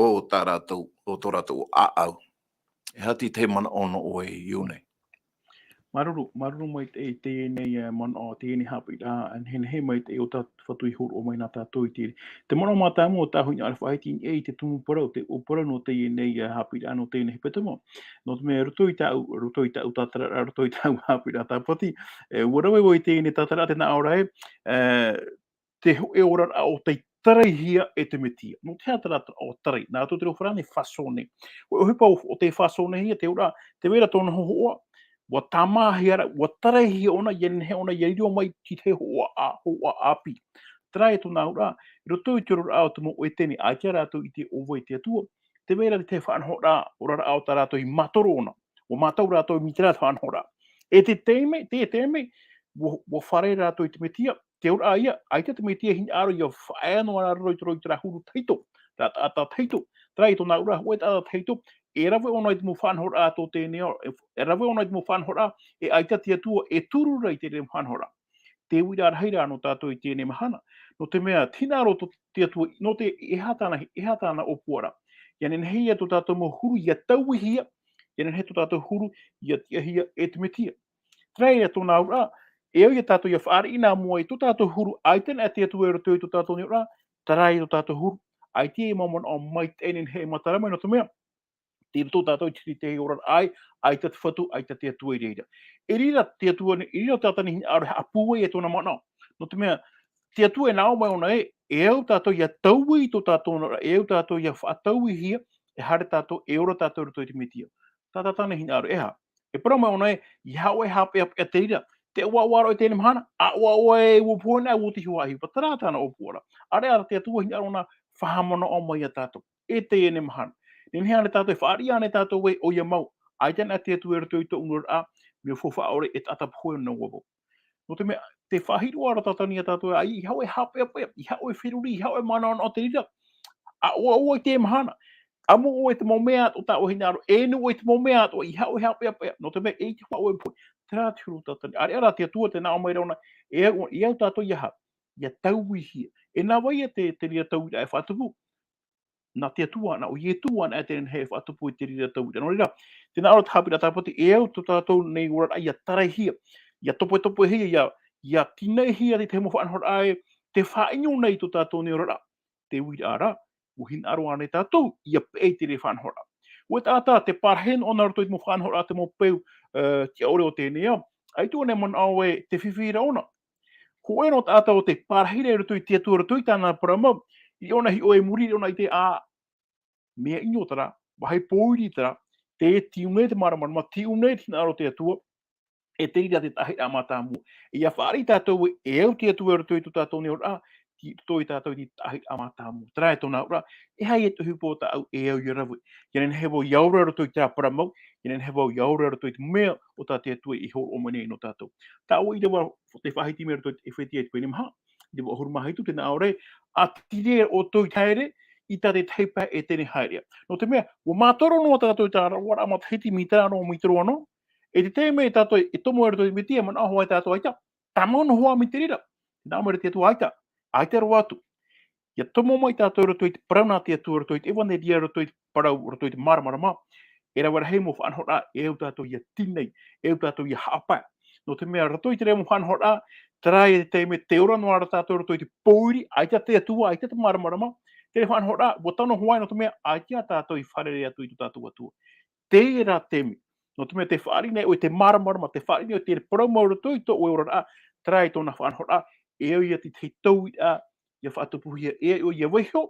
o tā rātou, o tō rātou ʻāʻau. E aha te tahi manaʻo nō ʻoe i ʻō nei? Māuruuru, māuruuru maitaʻi i teie nei, e, manaʻo, teie nei haʻapiʻiraʻa, e nehenehe maitaʻi ʻo tā Fatu i hōroʻa mai nā tātou i te, te manaʻo mātāmua o tāʻu hinaʻaro e faʻahiti nei i te tumu parau, te ʻōparau nō teie nei, e, haʻapiʻiraʻa nō teie nei hepetoma. Nō te mea, roto i tāʻu, roto i tāʻu tātararaʻa, roto i tāʻu haʻapiʻiraʻa tāpati, e, ʻua rave vau i teie nei tātararaʻa, tē nā ʻō ra ē, e, te hōʻē oraraʻa ʻo tei taraihia e te Metia. Nō te aha terā ʻo tarai? Nā roto i te reo farāni, façonner. ʻUa ʻohipa ʻo, ʻo tei façonner-hia, te auraʻa, tē vai ra tōna hōhoʻa, ʻua tāmāhia ra, ʻua taraihia ʻōna, ʻia nehenehe ʻōna ʻia riro mai i te hōhoʻa, hōhoʻa ʻāpī. Terā e tōna auraʻa, i roto i te oraraʻa o te mau Etene, ʻaita rātou i ʻite ʻo vai te Atua, tē vai ra te faʻanahoraʻa, oraraʻa o tā rātou i mātaro ʻōna. ʻUa mātau rātou mai terā faʻanahoraʻa. E te taime, te taime, ʻua, ʻua fārerei rātou i te Metia, te auraʻa ïa, ʻaita te Metia e hinaʻaro ʻia faʻaea noa ra i roto i terā huru tahito, terā taʻata tahito, terā e tōna auraʻa, hōʻē taʻata tahito, e rave ʻōna i te mau faʻanahoraʻa tō teie nei ao, e, e rave ʻōna i te mau faʻanahoraʻa, e ʻaita te Atua e turu ra i teie nei faʻanahoraʻa. Te uiraʻa rahi rā nō tātou i teie nei mahana, nō te mea, te hinaʻaro tō te Atua, nō te, e aha tāna, e aha tāna ʻōpuaraʻa. ʻIa nehenehe ïa tō tātou mau huru ʻia tauihia, ʻia nehenehe tō tātou huru ʻia tiʻahia e te Metia. Terā ïa tōna auraʻa, e au ia tātou ʻia fāriʻi nā mua i tō tātou huru, ʻaita anaʻe te Atua i roto i tō tātou nei auraʻa, terā ïa tō tātou huru, ʻaita e mau manaʻo maitaʻi e nehenehe e matara mai, nō te mea, tei roto tātou i te, te oraraʻa ē, ʻaita te Fatu, ʻaita te Atua i reira. E riro te Atua nei, e riro te taʻata nei hinaʻaro e haʻapūai i tōna manaʻo. Nō te mea, te Atua e nā ʻō mai ʻōna ē, e au tātou ʻia taui i tō tātou oraraʻa, e au tātou ʻia faʻatauihia, e haere tātou, e ora tātou i roto i te Metia. Tā tātou nei hinaʻaro, e aha? E parau mai ʻōna ē, ʻeiaha ʻoe e haʻapeʻapeʻa i te reira. Te ʻoaʻoa roa i teie nei mahana, ʻa ʻoe e ʻua pohe na, ʻua tīaʻi ʻoe i te hiʻoraʻa. Terā tāna ʻōpuaraʻa. ʻĀreʻa rā te Atua e hinaʻaro ʻōna e faʻamanaʻo mai ia tātou. I teie nei mahana. Nehenehe ānei tātou e fāriʻi ānei tātou ē, ʻoia mau. ʻAita anaʻe te Atua i roto i tōʻu oraraʻa, mea faufaʻa ʻore e taʻata pohe noa vau. Nō te mea, tē faʻahiroʻa ra tātou nei ia tātou ē, ʻeiaha ʻoe e haʻapeʻapeʻa, ʻeiaha ʻoe e feruri, ʻeiaha ʻoe e manaʻonaʻo i te reira. ʻA ʻoaʻoa i te mahana. ʻAmu ʻoe i te mau mea atoʻa tā ʻoe e hinaʻaro, e nuʻu ʻoe i te mau mea atoʻa, ʻeiaha ʻoe e haʻapeʻapeʻa. Nō te mea, eʻita hoʻi ʻoe e pohe. Terā te huru tātou nei. ʻĀreʻa rā te Atua tē nā ʻō mai ra ʻōna, e au, e au tātou ʻeiaha, ʻia tauihia. E nā vai ïa te, te reira tauiraʻa e faʻatupu? Nā te Atua anaʻe, ʻo Ietu anaʻe tē nehenehe e faʻatupu i te reira tauiraʻa. Nō reira, tē nā ʻō ra te haʻapiʻiraʻa tāpati, e au tō tātou nei oraraʻa ʻia taraihia, ʻia topetopehia, ʻia, ʻia tinaʻihia i te mau faʻanahoraʻa ē, te faʻaʻino nei tō tātou nei oraraʻa. Te uiraʻa rā, ʻua hinaʻaro ānei tātou, ʻia peʻe i te reira faʻanahoraʻa. ʻUa taʻata, te parahi noa nā roto i te mau faʻanahoraʻa, te mau peu, ā, tiʻaore o teie nei ao, ʻaita ʻōna e manaʻo ē, te fifi ra ʻōna. Hōʻē noa taʻata ʻo tē parahi ra i roto i te Atua, i roto i tāna parau mau, i ʻōna hiʻo i muri, i ʻōna ʻite, ā, mea ʻino terā, vāhi pōiri terā, te tiʻu nei te māramarama, tiʻu nei te hinaʻaro o te Atua, e te reira te taʻahiraʻa mātāmua. ʻIa fāriʻi tātou ē, e au te Atua i roto i tō tātou nei oraraʻa, tei roto ia tātou i te taʻahiraʻa mātāmua. Terā e tōna auraʻa, e aha ia te ʻohipa o tāʻu e au ʻia rave. ʻIa nehenehe vau ʻia ora i roto i terā parau mau, ʻia nehenehe vau ʻia ora i roto i te mea o tā te Atua i hōroʻa mai nei nō tātou. Tāʻu i rave te faʻahiti mai i roto i te Efetia i te pene maha, i te vaʻu ʻahuru mā hitu, tē nā ʻō ra, ʻa tīrē ʻoutou i te haere, i tā te tahi pae e tē nei haereʻa. Nō te mea, ʻua mātaro noa tātou i terā oraraʻa matahiti, mai terā noa, mai te roa noa, e te taime tātou e tomo i roto i te Metia, manaʻo hoʻi tātou ʻaita, tāmau noa hoʻi mai te reira. Nā ʻō mai ra te Atua ʻaita, ʻaita roa atu. ʻIa tomo mai tātou i roto i te parau nā te Atua, i roto i te ʻevaneria, i roto i te parau, i roto i te māramarama. E rave rahi mau faʻanahoraʻa, e au tātou ʻia tīnei, e au tātou ʻia haʻapae. Nō te mea, i roto i terā mau faʻanahoraʻa, terā e te taime tē ora noa ra tātou i roto i te pōiri, ʻaita te Atua, ʻaita te māramarama. Terā faʻanahoraʻa, ʻua tano hoʻi, nō te mea, ʻaita tātou i fārerei atu i tō tātou Atua. Terā taime, nō te mea tē fāriʻi nei ʻoe i te māramarama, tē fāriʻi nei ʻoe i te parau mau i roto i tō ʻoe oraraʻa, terā e tōna faʻanahoraʻa, e au ia te tahi tauiraʻa, ʻia faʻatupuhia, e au ʻoe ʻia vaiiho,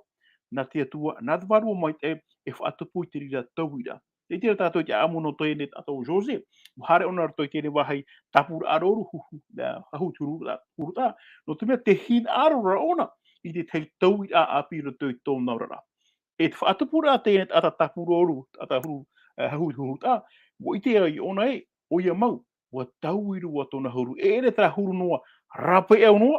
nā te Atua, nā te Vārua Maitaʻi, e faʻatupu i te reira tauiraʻa. Tē ʻite ra tātou i te ʻāʻamu nō teie nei taʻata ʻo José, ʻua haere ʻōna i roto i teie vāhi tāpūraʻa rōʻū, hu-, hu-, ā, hahu huru-, hurutaʻa, nō te mea tē hinaʻaro ra ʻōna i te tahi tauiraʻa ʻāpī i roto i tōna oraraʻa. E te faʻatupuraʻa teie nei taʻata tāpū rōʻū, taʻata huru, ā, hahu hurutaʻa, ʻua ʻite ai ʻōna ē, ʻoia mau, ʻua taui roa tōna huru, e ʻere terā huru noa, rāpae au noa,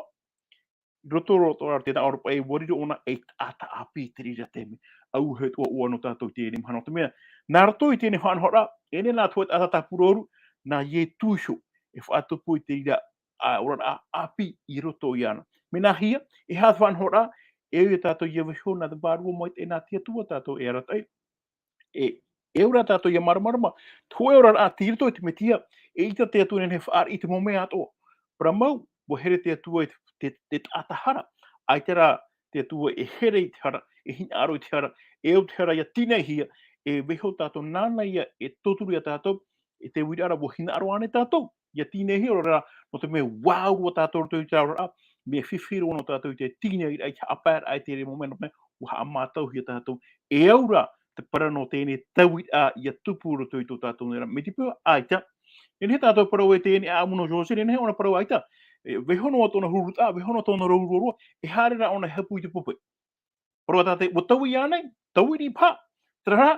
i roto, roto ra te nā ʻō ra paʻi, ʻua riro ʻōna ei taʻata ʻāpī i te reira taime. ʻAuhau atoʻa nō tātou i teie mahana, nō te mea, nā roto i teie faʻanahoraʻa, e nehenehe atu e taʻata tāpū rōʻū, nā Ietu iho, e faʻatupu i te reira, ā, oraraʻa ʻāpī i roto iāna. Mea nāhea, e aha te faʻanahoraʻa, e au ia tātou ʻia vaiiho nā te Vārua Maitaʻi, nā te Atua tātou e arataʻi. E, e au ra tātou ʻia māramarama, te hōʻē oraraʻa tei roto i te Metia, eʻita te Atua e nehenehe e fāriʻi i te mau mea atoʻa. Parau mau, ʻua here te Atua i te, te, te taʻata hara. ʻAita rā te Atua e here i te hara, e hinaʻaro i te hara, e au te hara ʻia tīneihia, e vaiiho tātou nāna ïa e tauturu ia tātou, e te uiraʻa ra ʻua hinaʻaro ānei tātou ʻia tīneihia, ʻaore rā, nō te mea ʻua au roa tātou i roto i terā oraraʻa, mea fifi roa nō tātou i te tīneiraʻa, i te haʻapaeraʻa i te reira mau mea, nō te mea ʻua haʻamātauhia tātou, e au ra te parau nō teie tauiraʻa ʻia tupu i roto i tō tātou nei oraraʻa. Mai te peu ʻaita, e nehenehe tātou e parau ē teie ʻāʻamu nō José, e nehenehe ʻōna e parau ʻaita, e, vaiiho noa tōna hurutaʻa, vaiiho noa tōna rōʻū roa, e haere ra ʻōna e hapu i te pape. Parau ā tātou, ʻua taui ānei, taui nei paha. Terā rā,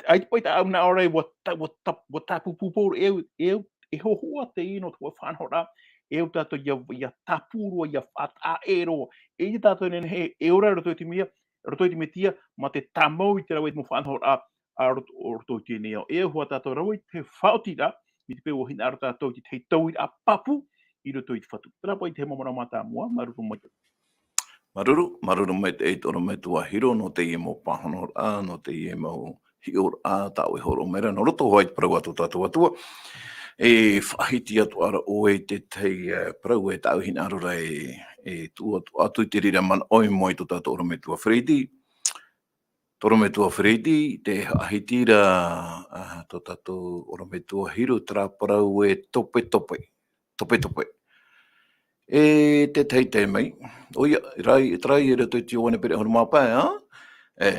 ʻaita paʻi te ʻāʻamu nā ʻō ra, ʻua ta-, ʻua ta-, ʻua tāpūpū pauroa, e, e, e hōhoʻa teie nō te faʻanahoraʻa, e au tātou ʻia, ʻia tāpū roa, ʻia faʻataʻa roa. E ʻite tātou e nehenehe e ora i roto i te mea, roto i te Metia, mā te tāmau i te rave i te mau faʻanahoraʻa, ā roto, roto i teie nei ao. E au hoʻi tātou e rave i te faʻaotiraʻa, mai te peu ʻua hinaʻaro tātou i te tahi tauiraʻa pāpū i roto i te Fatu. Terā paʻi te mau manaʻo mātāmua, māuruuru maitaʻi. Māuruuru, māuruuru maitaʻi te ʻorometua Hiro, nō teie mau pāhonoraʻa, nō teie mau hiʻoraʻa, tāʻu e hōroʻa mai ra, nō roto hoʻi i te parau a tō tātou Atua. E faʻahiti atu ra ʻoe i te tahi, e, parau e tāʻu e hinaʻaro ra e, e tuʻu atu, atu i te reira manaʻo i mua i tō tātou ʻorometua Freddy. Tō ʻorometua Freddy, tē faʻahiti ra, ā, tō tātou ʻorometua Hiro, terā parau e topetope. Topetope. E te tahi taime, ʻoia, terā, terā i roto i te Ioane pene ʻahuru mā pae, ā? E,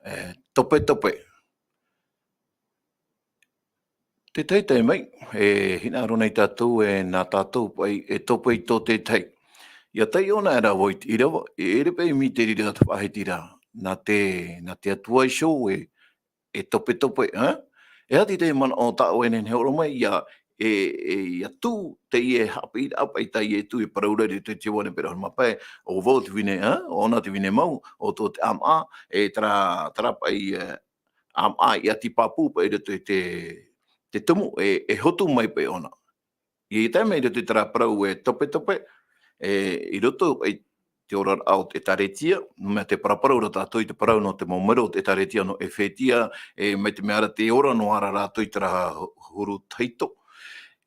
e, topetope. Te tahi taime, e hinaʻaro nei tātou, e nā tātou paʻi, e tope i tō te tahi. ʻIa taiʻo anaʻe ra vau i te ʻīrava, e ʻere paʻi mai te reira te faʻahitiraʻa, nā te, nā te Atua iho e, e topetope, ā? E aha te manaʻo tā ʻoe e nehenehe e hōroʻa mai, ʻia, e, e, ʻia tuʻu teie haʻapiʻiraʻa paʻi tā Ietu i parau ra i roto i te Ioane pene ʻahuru mā pae, ʻo vau te vine, ā? ʻO ʻōna te vine mau, ʻo tō te ʻāmaʻa, e terā, terā paʻi, e, ʻāmaʻa i ʻati pāpū paʻi i roto i te, te tumu, e, e hotu mai paʻi ʻōna. I te mea i roto i terā parau e topetope, e, i roto i te oraraʻa o te ʻĒtārētia, mea tē paraparau ra tātou i te parau nō te mau mero o te ʻĒtārētia nō ʻEfetia, e, mai te mea ra tē ora noa ra rātou i terā huru tahito.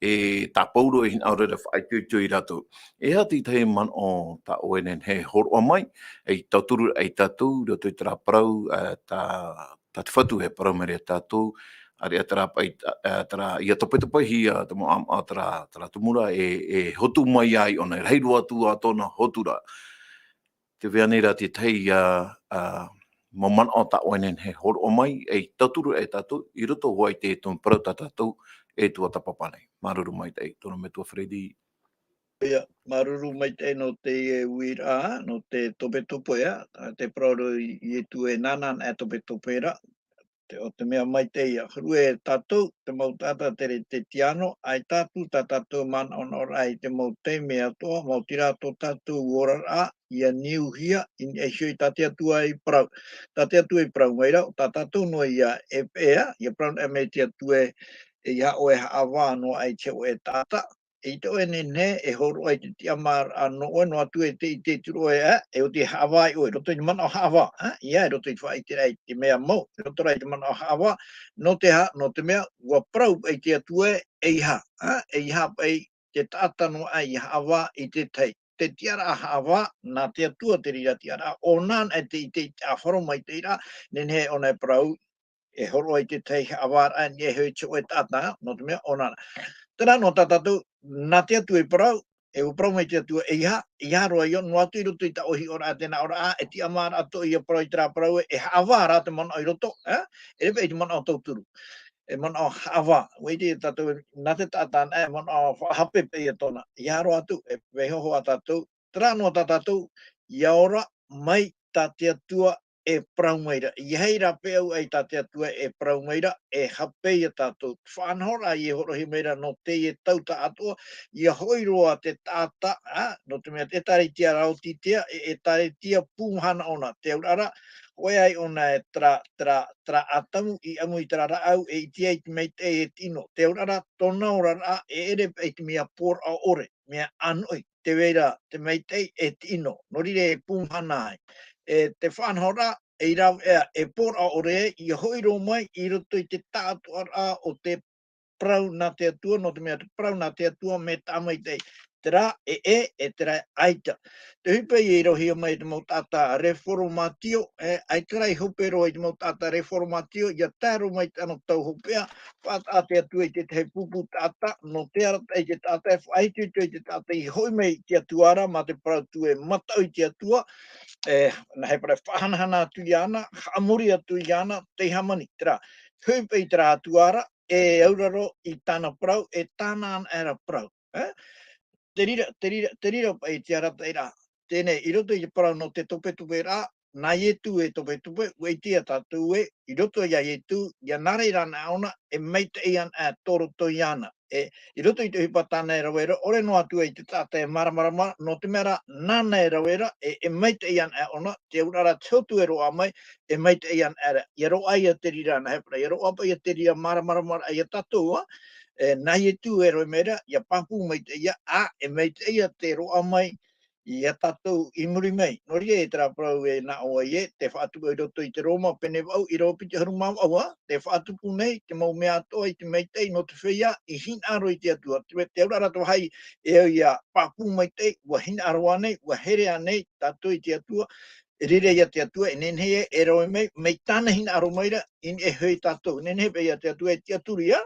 e tāpauro e hinaʻaro ra faʻaitoito ia rātou. E aha te tahi manaʻo tā ʻoe e nehenehe e hōroʻa mai, ei tauturu ai tātou, i roto i terā parau, ā, tā, tā te Fatu e parau mai ra ia tātou, ʻāreʻa terā paʻi, ā, terā, ʻia topetopehia te mau ʻāmaʻa terā, terā tumu ra, e, e hotu mai ai ʻōna, e rahi roa atu ā tōna hotu ra. Tē vai nei rā te tahi, ā, ā, mau manaʻo tā ʻoe e nehenehe e hōroʻa mai, ei tauturu ai tātou, i roto hoʻi i te tumu parau tā tātou e tuatāpapa nei. Māuruuru maitaʻi, tō ʻoe metua Freddy. ʻIa, māuruuru maitaʻi nō te uiraʻa, nō te topetope, ā, te parau ra Ietu e nāna e topetope ra, te, ʻo te mea maitaʻi ïa, hōroʻa e tātou, te mau taʻata tere te tiano, ʻaita atu tā tātou manaʻonaʻoraʻa i te mau taime atoʻa, maoti rā tō tātou oraraʻa, ʻia niuhia, i niʻa iho i tā te Atua i parau. Tā te Atua i parau mai ra, ʻo tā tātou noa ïa e peʻe, ʻia parau noa mai te Atua ē, ʻeiaha ʻoe e haʻavā noa aʻe i te hōʻē taʻata, ʻeita ʻoe e nehenehe e hōroʻa i te tiʻamāraʻa nō ʻoe, noa atu e te, i te ʻite atu ra ʻoe, ā, e ʻo te haʻavā ʻoe, i roto i te manaʻo haʻavā, ā, ʻia, i roto i te faʻaʻiteraʻa i te mea mau, i roto rā i te manaʻo haʻavā, nō te aha, nō te mea, ʻua parau paʻi te Atua ē, ʻeiaha, ā, ʻeiaha paʻi te taʻata noa aʻe ʻia haʻavā i te tahi. Te tiʻaraʻa haʻavā, nā te Atua te reira tiʻaraʻa, ʻōna anaʻe te ʻite i te ʻāfaro maitaʻi ra, nehenehe ʻōna e parau, e hōroʻa i te tahi haʻavāraʻa i niʻa iho i te hōʻē taʻata, nō te mea ʻōna. Terā noa tā tātou, nā te Atua i parau, e ʻua parau mai te Atua, ʻeiaha, ʻeiaha roa ïa, noa atu i roto i tā ʻoe hiʻoraʻa, tē nā ʻō ra, ā, e tiʻamāraʻa atoʻa ïa parau i terā parau ē, e haʻavā rā te manaʻo i roto, ā, e ʻere paʻi te manaʻo tauturu. E manaʻo haʻavā, ʻua ʻite tātou, nā te taʻata anaʻe, e manaʻo faʻahape paʻi ïa tōna. ʻEiaha roa atu, e vaiiho hoʻi tātou, terā noa tā tātou, ʻia ora mai tā te Atua e parau mai ra. ʻEiaha rā peʻe au ai tā te Atua e parau mai ra, e hape ia tātou. Te faʻanahoraʻa ʻia hōroʻahia mai ra nō teie tau taʻatoʻa, ʻia hoʻi roa te taʻata, ā, nō te mea te ʻĒkālesia Laotisia, e, ʻĒkālesia pūmahana ʻōna, te auraʻa ra, hōʻē ai ʻōna e terā, terā, terā ʻātamu, i ʻamu i terā rāʻau, e ʻite ai te maitaʻi e te ʻino. Te auraʻa ra, tōna oraraʻa, e ʻere paʻi te mea pōraʻa ʻore, mea ʻānoʻi, tē vai ra te maitaʻi e te ʻino. Nō reira e pūmahana ai. E te faʻanahoraʻa, e rave ā, e pōraʻa ʻore, ʻia hoʻi roa mai i roto i te taʻatoʻaraʻa o te parau nā te Atua, nō te mea te parau nā te Atua mea tāmaitaʻi. Terā e ʻē, e terā ʻaita. Te ʻohipa ïa i rauhia mai te mau taʻata Reformatio, e, ʻaita rā i hope roa i te mau taʻata Reformatio, ʻia tae roa mai te anotau hopeʻa, faʻataʻa te Atua i te tahi pupu taʻata, nō te arataʻi i te taʻata, e faʻaitoito i te taʻata i hoʻi mai i te Atua ra, mā te parau atu ē mataʻu i te Atua, e, nā hea parau faʻahanahana atu iāna, haʻamori atu iāna, tei hāmani, terā, hoʻi paʻi terā Atua ra, e auraro i tāna parau, e tāna anaʻe ra parau. E? Te reira, te reira, te reira paʻi te arataʻiraʻa. Teie, i roto i te parau nō te topetoperaʻa, nā Ietu e topetope, ʻua ʻite ia tātou ē, i roto ia Ietu, ʻia nā reira anaʻe ʻōna, e maitaʻi anaʻe tō roto iāna. E, i roto i te ʻohipa tāna e rave ra, ʻore noa atu ai te taʻata e māramarama, nō te mea rā, nāna e rave ra, e, e maitaʻi anaʻe ʻōna, te auraʻa ra te Hotu e roaʻa mai, e maitaʻi anaʻe ra. ʻIa roaʻa ia te reira nā hea parau, ʻia roaʻa paʻi ia te reira māramarama ra ia tātou, ā, e, nā Ietu e rave mai ra, ʻia pāpū maitaʻi ia, ā, e maitaʻi ia te roaʻa mai ia tātou i muri mai. Nō reira e terā parau e nā ʻō ai ē, tē faʻatupu i roto i te Roma, pene vaʻu, ʻīrava piti ʻahuru mā vaʻu, ā, tē faʻatupu nei te mau mea atoʻa i te maitaʻi nō te feiā i hinaʻaro i te Atua. Te, te auraʻa ra te vāhi e au ʻia pāpū maitaʻi, ʻua hinaʻaro ānei, ʻua here ānei tātou i te Atua, e reira ia te Atua, e nehenehe e rave mai, mai tāna hinaʻaro mai ra, i niʻa iho ia tātou. Nehenehe paʻi ia te Atua e tiʻaturi ā,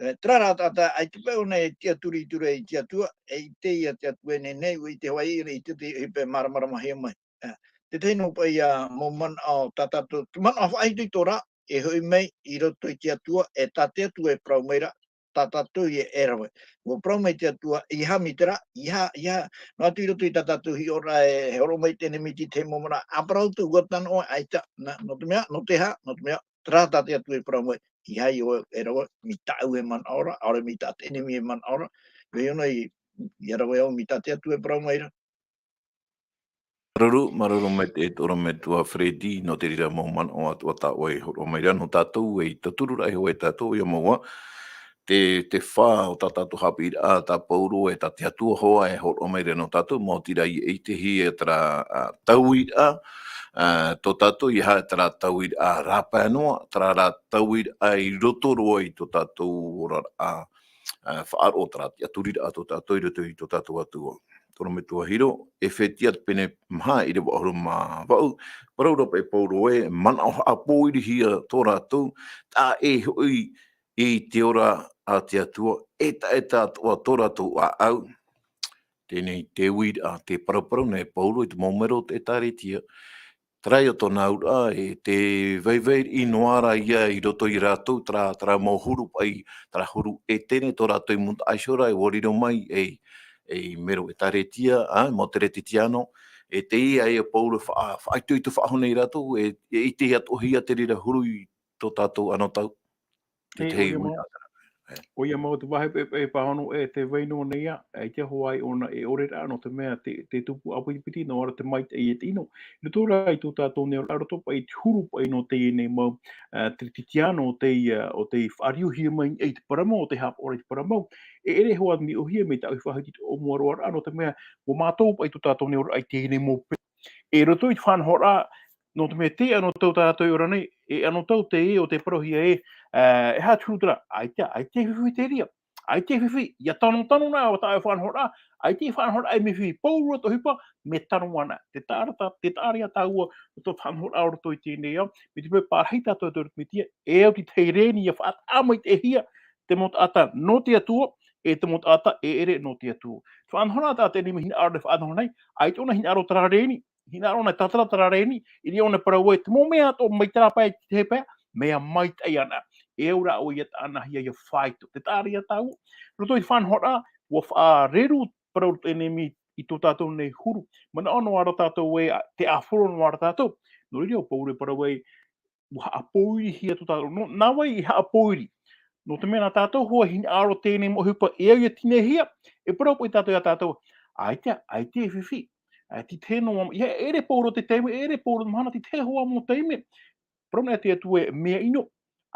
e, terā rā taʻata, ʻaita paʻi ʻōna e tiʻaturi atu ra i te Atua, e ʻite ia te Atua e nehenehe, ʻua ʻite hoʻi ra i te, te, e paʻi māramaramahia mai. E, te tahi noa paʻi ā mau manaʻo tā tātou, te manaʻo faʻaitoito ra, e hoʻi mai i roto i te Atua, e tā te Atua e parau mai ra, tā tātou ia e rave. ʻUa parau mai te Atua, ʻeiaha mai terā, ʻeiaha, ʻeiaha, noa atu i roto i tā tātou hiʻoraʻa e hōroʻa mai te ʻenemī i te mau manaʻo, ʻa parau atu, ʻua tano ʻoe, ʻaita, nā, nō te mea, nō te aha, nō te mea, terā tā te Atua e parau mai, ʻeiaha ʻoe e rave, mai tāʻu e manaʻo ra, ʻaore mai tā te ʻenemī e manaʻo ra, e ʻōna i, ʻia rave au mai tā te Atua e parau mai ra. Māuruuru, māuruuru maitaʻi tō ʻoe metua Freddy, nō te reira mau manaʻo atoʻa tā ʻoe e hōroʻa mai ra nō tātou, e tauturu ra iho e tātou, ʻoia mau ā, te, te fā o tā tātou haʻapiʻiraʻa, tā Pauro e tā te Atua hoʻi e hōroʻa mai ra nō tātou, maoti rā ʻia ʻitehia terā, ā, tauiraʻa, ā, tō tātou, ʻeiaha terā tauiraʻa rāpae noa, terā rā tauiraʻa i roto roa i tō tātou oraraʻa, ā, faʻaroʻo terā tiʻaturiraʻa tō tātou i roto i tō tātou Atua. Tō rā metua Hiro, Efetia te pene maha ʻīrava ʻahuru mā vaʻu, parau ra paʻi Paulo ē, manaʻo haʻapōirihia tō rātou, taʻa ʻē hoʻi i te ora a te Atua, e taʻa, e taʻatoʻa tō rātou ʻāʻau. Teie nei te uiraʻa, te paraparau nei Paulo i te mau mero o te ʻĒtārētia. Terā ia tōna auraʻa, e tē vaivai noa ra ia i roto ia rātou, terā, terā mau huru paʻi, terā huru ʻētene tō rātou i mūtaʻa iho ra, ʻua riro mai ei, ei mero ʻĒtārētia, ā, mau Teretitiano, e teie ia Paulo e faʻa-, faʻaitoito faʻahou nei ia rātou, e, e ʻite atoʻahia te reira huru i tō tātou anotau. Te, e, te ʻoia mau, uiraʻa terā. E. ʻOia mau te vāhi paʻi, paʻi, pāhono e tē vai noa nei ā, e te hoa ai ʻōna e ʻore ra, nō te mea te, te tupu ʻāpitipiti, noa ra te maitaʻi e te ʻino. I roto rā i tō tātou nei ʻō ra, roto paʻi i te huru paʻi nō teie nei mau, ā, Teretitiano o tei, ā, o tei faʻariʻihia mai i te parau mau, o tei haʻapaʻo i te parau mau. E ʻere hoʻi ā mea ʻōhie mai tāʻu i faʻahiti i te ʻōmuaraʻa, nō te mea, ʻua mātau paʻi tō tātou nei ʻō ra i teie nei mau pē. E roto i te faʻanahoraʻa, nō te mea tē anotau tātou i ora nei, e anotau teie o tē parauhia ē, ā, e aha te huru terā, ʻaita, ʻaita e fifi te reira. ʻAita e fifi, ʻia tanotano na ʻo tāʻu e faʻanahoraʻa, ʻaita e faʻanahoraʻa e mea fifi. Paulo te ʻohipa, mea tano ana. Tē taʻa ra tā-, tē taʻa ra ia tāua, tō faʻanahoraʻa o roto i teie nei ao, mai te peu e pārahi tātou i te Metia, e au i te rēni ʻia faʻataʻa maitaʻihia te mau taʻata nō te Atua, e te mau taʻata e ʻere nō te Atua. Faʻanahoraʻa tā te ʻenemi hinaʻaro e faʻanaho nei, ʻaita ʻōna hinaʻaro terā rēni, hinaʻaro ʻōna e tātara terā rēni, ʻeʻere ʻōna e parau ē, te mau mea atoʻa mai terā pae, te hepea, mea maitaʻi ana. E au rā ʻoe ʻia taʻanahia ʻia faito. Tē taʻa ra ia tāua, roto i te faʻanahoraʻa, ʻua faʻareru parau te ʻenemi i tō tātou nei huru. Manaʻo noa ra tātou ē, ā, tē ʻāfaro noa ra tātou. Nō reira ʻo Paulo e parau ai, ʻua haʻapōirihia tō tātou. Nō, nā vai i haʻapōiri? Nō te mea nā tātou hoʻi e hinaʻaro teie nei mau ʻohipa e au ʻia tinehia, e parau paʻi tātou ia tātou, ʻaita, ʻaita e fifi. Ā, titauhia noa, ʻia, e ʻere Paulo te taime, e ʻere Paulo te mahana, titauhia hoʻi mau taime. Parau nei te Atua e mea ʻino,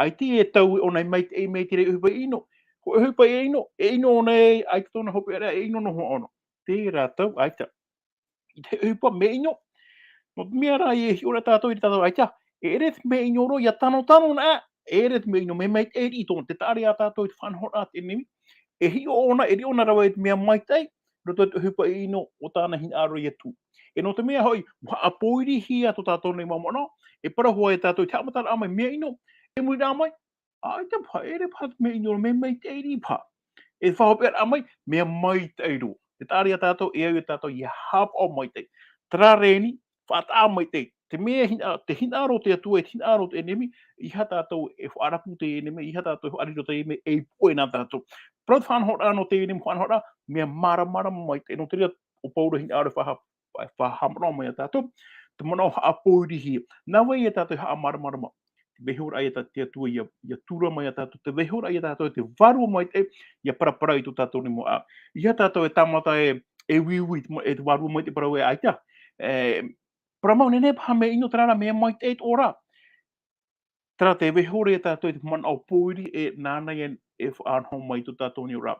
ʻaita e tau ʻōna e maitaʻi mai te reira ʻohipa e ʻino. Hōʻē ʻohipa e ʻino, e ʻino ʻōna ē, ʻaita tōna hopeʻa ra, e ʻino noa ʻōna. Terā tau, ʻaita. I te ʻohipa mea ʻino. Nō te mea rā, e hiʻo ra tātou i te tātou, ʻaita, e ʻere te mea ʻino roa, ʻia tanotano na, e ʻere te mea ʻino, mea maitaʻi riʻi tōna, tē taʻa ra ia tātou i te faʻanahoraʻa te ʻenemi, e hiʻo ʻōna, e riʻi ʻōna rave i te mea maitaʻi, roto i te ʻohipa e ʻino o tāna hinaʻaro ia tū. E nō te mea hoʻi, ʻua haʻapōirihia tō tātou nei mau manaʻo, e parau hoʻi ia tātou i te haʻamataraʻa mai, mea ʻino, e muri rā mai, ʻaita paha, e ʻere paha te mea ʻino, mea maitaʻi riʻi paha. E faʻahopeʻaraʻa mai, mea maitaʻi roa. Tē taʻa ra ia tātou, e au ia tātou ʻia haʻapaʻo maitaʻi. Terā rēni, faʻataʻa maitaʻi. Te mea hina-, te hinaʻaro o te Atua, e te hinaʻaro o te ʻenemi, ʻeiaha tātou e faʻarapu te ʻenemi, ʻeiaha tātou e faʻariro te ʻenemi, e poʻe na tātou. Parau te faʻanahoraʻa nō te ʻenemi, faʻanahoraʻa, mea māramarama maitaʻi. Nō te reira, ʻo Paulo e hinaʻaro e faʻa-, faʻa-, faʻahaʻamanaʻo mai ia tātou, te manaʻo haʻapōirihia. Nā vai ia tātou e haʻamāramarama? Te vaihoraʻa ia tā te Atua ʻia, ʻia tura mai ia tātou, te vaihoraʻa ia tātou, te Vārua Maitaʻi, ʻia paraparau i tō tātou nei mau ʻāʻau. ʻEiaha tātou e tāmata e, e uiui, te ma-, e te Vārua Maitaʻi parau ē, ʻaita. E, parau mau, nehenehe paha mea ʻino, terā rā mea maitaʻi atoʻa ra. Terā te vaihora ia tātou i te manaʻo pōiri, e nāna ia e faʻanaho mai i tō tātou nei ora.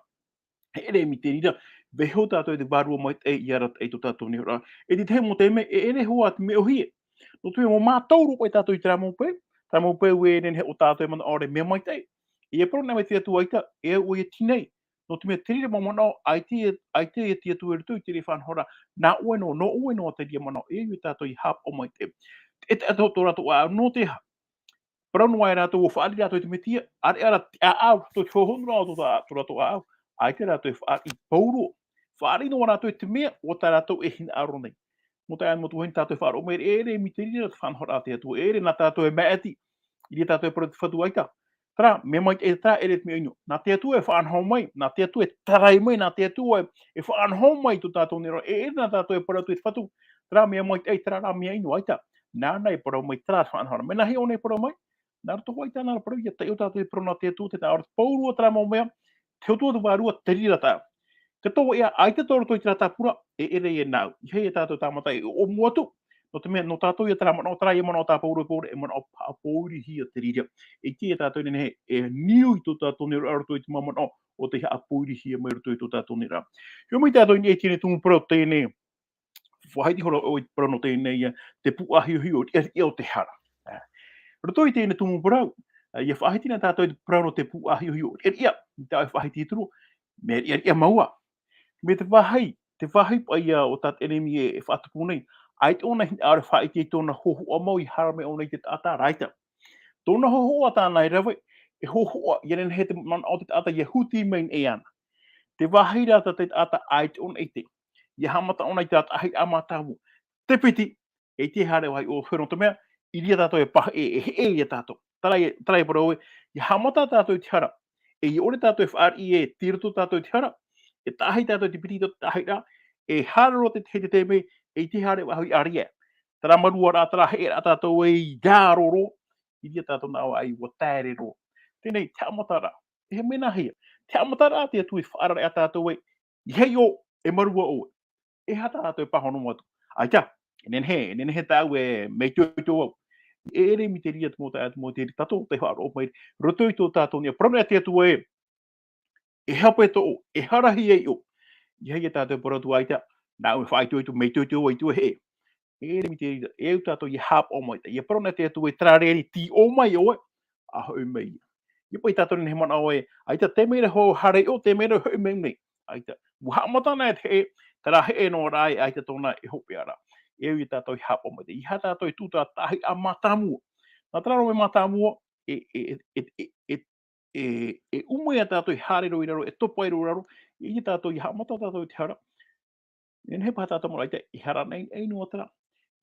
E ʻere mai te reira, vaiho tātou i te Vārua Maitaʻi ʻia arataʻi i tō tātou nei ora. E te tahi mau taime, e ʻere hoʻi ā te mea ʻōhie. Nō te mea, ʻua mātau roa paʻi tātou i terā mau pae, terā mau pae ʻua nehenehe ʻo tātou e manaʻo ra e mea maitaʻi. ʻIa parau anaʻe mai te Atua, ʻaita, e au ʻoe e tīnei. Nō te mea te reira mau manaʻo, ʻaita, ʻaita e te Atua i roto i te reira faʻanahoraʻa, nā ʻoe noa, nō ʻoe noa te reira manaʻo, e au ia tātou ʻia haʻapaʻo maitaʻi. E te, e te, tō rātou ʻāʻau, nō te aha? Parau noa ai rātou, ʻua fāriʻi rātou i te Mesia, ʻāreʻa rā te ʻāʻau, tō te hohonu rā o tō tā-, tō rātou ʻāʻau. ʻAita rātou e fāriʻi, Paulo. Fāriʻi noa rātou i te mea, ʻo tā rātou e hinaʻaro nei. Mau taeaʻe, mau tuahine, tātou e faʻaroʻo mai, e ʻere mai te reira te faʻanahoraʻa a te Atua, e ʻere nā tātou e maʻiti, i reira tātou e parau i te Fatu, ʻaita. Terā, mea maitaʻi terā, e ʻere te mea ʻino. Nā te Atua e faʻanaho mai, nā te Atua e tarai mai, nā te Atua e, e faʻanaho mai i tō tātou nei ora, e ʻere nā tātou e parau atu i te Fatu, terā mea maitaʻi, terā rā mea ʻino, ʻaita. Nāna e parau mai, terā te faʻanahoraʻa. Mea nāhea ʻōna e parau mai? Nā roto hoʻi i tāna ra parau, ʻia taiʻo tātou i te parau nā te Atua, tē nā ʻō ra te Paulo, terā mau mea, te Atua, te Vārua, te reira tāʻu. Te tō ea, ʻaita tō roto i terā tāpura, e ʻere ia nāʻu. ʻEiaha ia tātou tāmata e ʻōmua atu. Nō te mea, nō tātou ia terā manaʻo, terā ia manaʻo tā Paulo e parau ra, e manaʻo haʻapōirihia te reira. E ʻite ia tātou e nehenehe e niu i tō tātou nei ora roto i te mau manaʻo o tei haʻapōirihia mai roto i tō tātou nei ora. Hiʻo mai tātou i niʻa i teie nei tumu parau teie nei. Faʻaʻite ihora ʻoe i te parau nō teie nei, ā, te puʻa hiʻohiʻo, riʻariʻa o te hara. Ā. Roto i teie nei tumu parau, ʻA ia faʻahiti na tātou i te parau nō te pūʻāhiʻohiʻo. E riʻa, i tā ʻoe faʻahiti i te rua, mea riʻariʻa mau ā. Mea te vāhi, te vāhi paʻi ia o tā te ʻenemi e, e faʻatupu nei. ʻAita ʻōna i hinaʻaro e faʻaʻite i tōna hōhoʻa mau i haere mai ʻōna i te taʻata, ʻaita. Tōna hōhoʻa tāna e rave, e hōhoʻa, ʻia nehenehe te manaʻo o te taʻata ʻia huti mai nei iāna. Te vāhi rā tā te taʻata ʻaita ʻōna i ʻite. ʻIa haʻamata ʻōna i te tahi ʻāmata mau. Te piti, e te haere vāhi ʻō hero te mea, i reira tātou e paha e, e heʻe ia tātou. Terā ia, terā ia parau ē, ʻia haʻamata tātou i te hara. E ʻia ʻore tātou e fāriʻi e tei roto tātou i te hara, e tahi tātou i te piti i tō te tahi rā, e haere roa te, te, te, te mea, e te haere vāhi ʻāreʻa. Terā marua rā, terā heʻe rā tātou e i raro roa, i reira tātou nā ʻō ai ʻua taere roa. Teie nei, te haʻamataraʻa. E mea nāhea? Te haʻamataraʻa te Atua i faʻaʻite tātou ē, ʻeiaha ʻoe, e marua ʻoe. E aha tā tātou e pāhono atu? ʻAita, e nehenehe, e nehenehe tāʻu e mea itoito au. E ʻere mai te reira te mau taeaʻe, te mau tei tātou, tei faʻaroʻo mai, roto i tō tātou nei, parau nei te Atua ē, e hape tō ʻoe, e harahi ai ʻoe. ʻEiaha tātou e parau atu ʻaita, nāʻu e faʻaitoito, mea itoito au, ʻaita e heʻe. E ʻere mai te reira, e au tātou ʻia haʻapaʻo maitaʻi. ʻIa parau nei te Atua ē, terā reni, tei ʻō mai ʻoe, ʻa hoʻi mai ia. ʻIa paʻi tātou nei manaʻo ē, ʻaita te mea rā hoʻi haere ʻoe, te mea rā hoʻi mai nei. ʻAita, ʻua haʻamata na e te heʻe, terā heʻe noa rā ē, ʻaita tōna e hopeʻa ra. E au ia tātou ʻia haʻapaʻo maitaʻi. ʻEiaha tātou e tuʻu i te tahi ʻāmata mātāmua. Nā terā rā mea mātāmua, e, e, e, e, e, e, e ʻuma ia tātou e haere roa i raro, e topa i roa i raro, e ʻite tātou ʻia haʻamata tātou i te hara. E nehenehe paha tātou manaʻo ʻaita, e hara nei, e noa terā.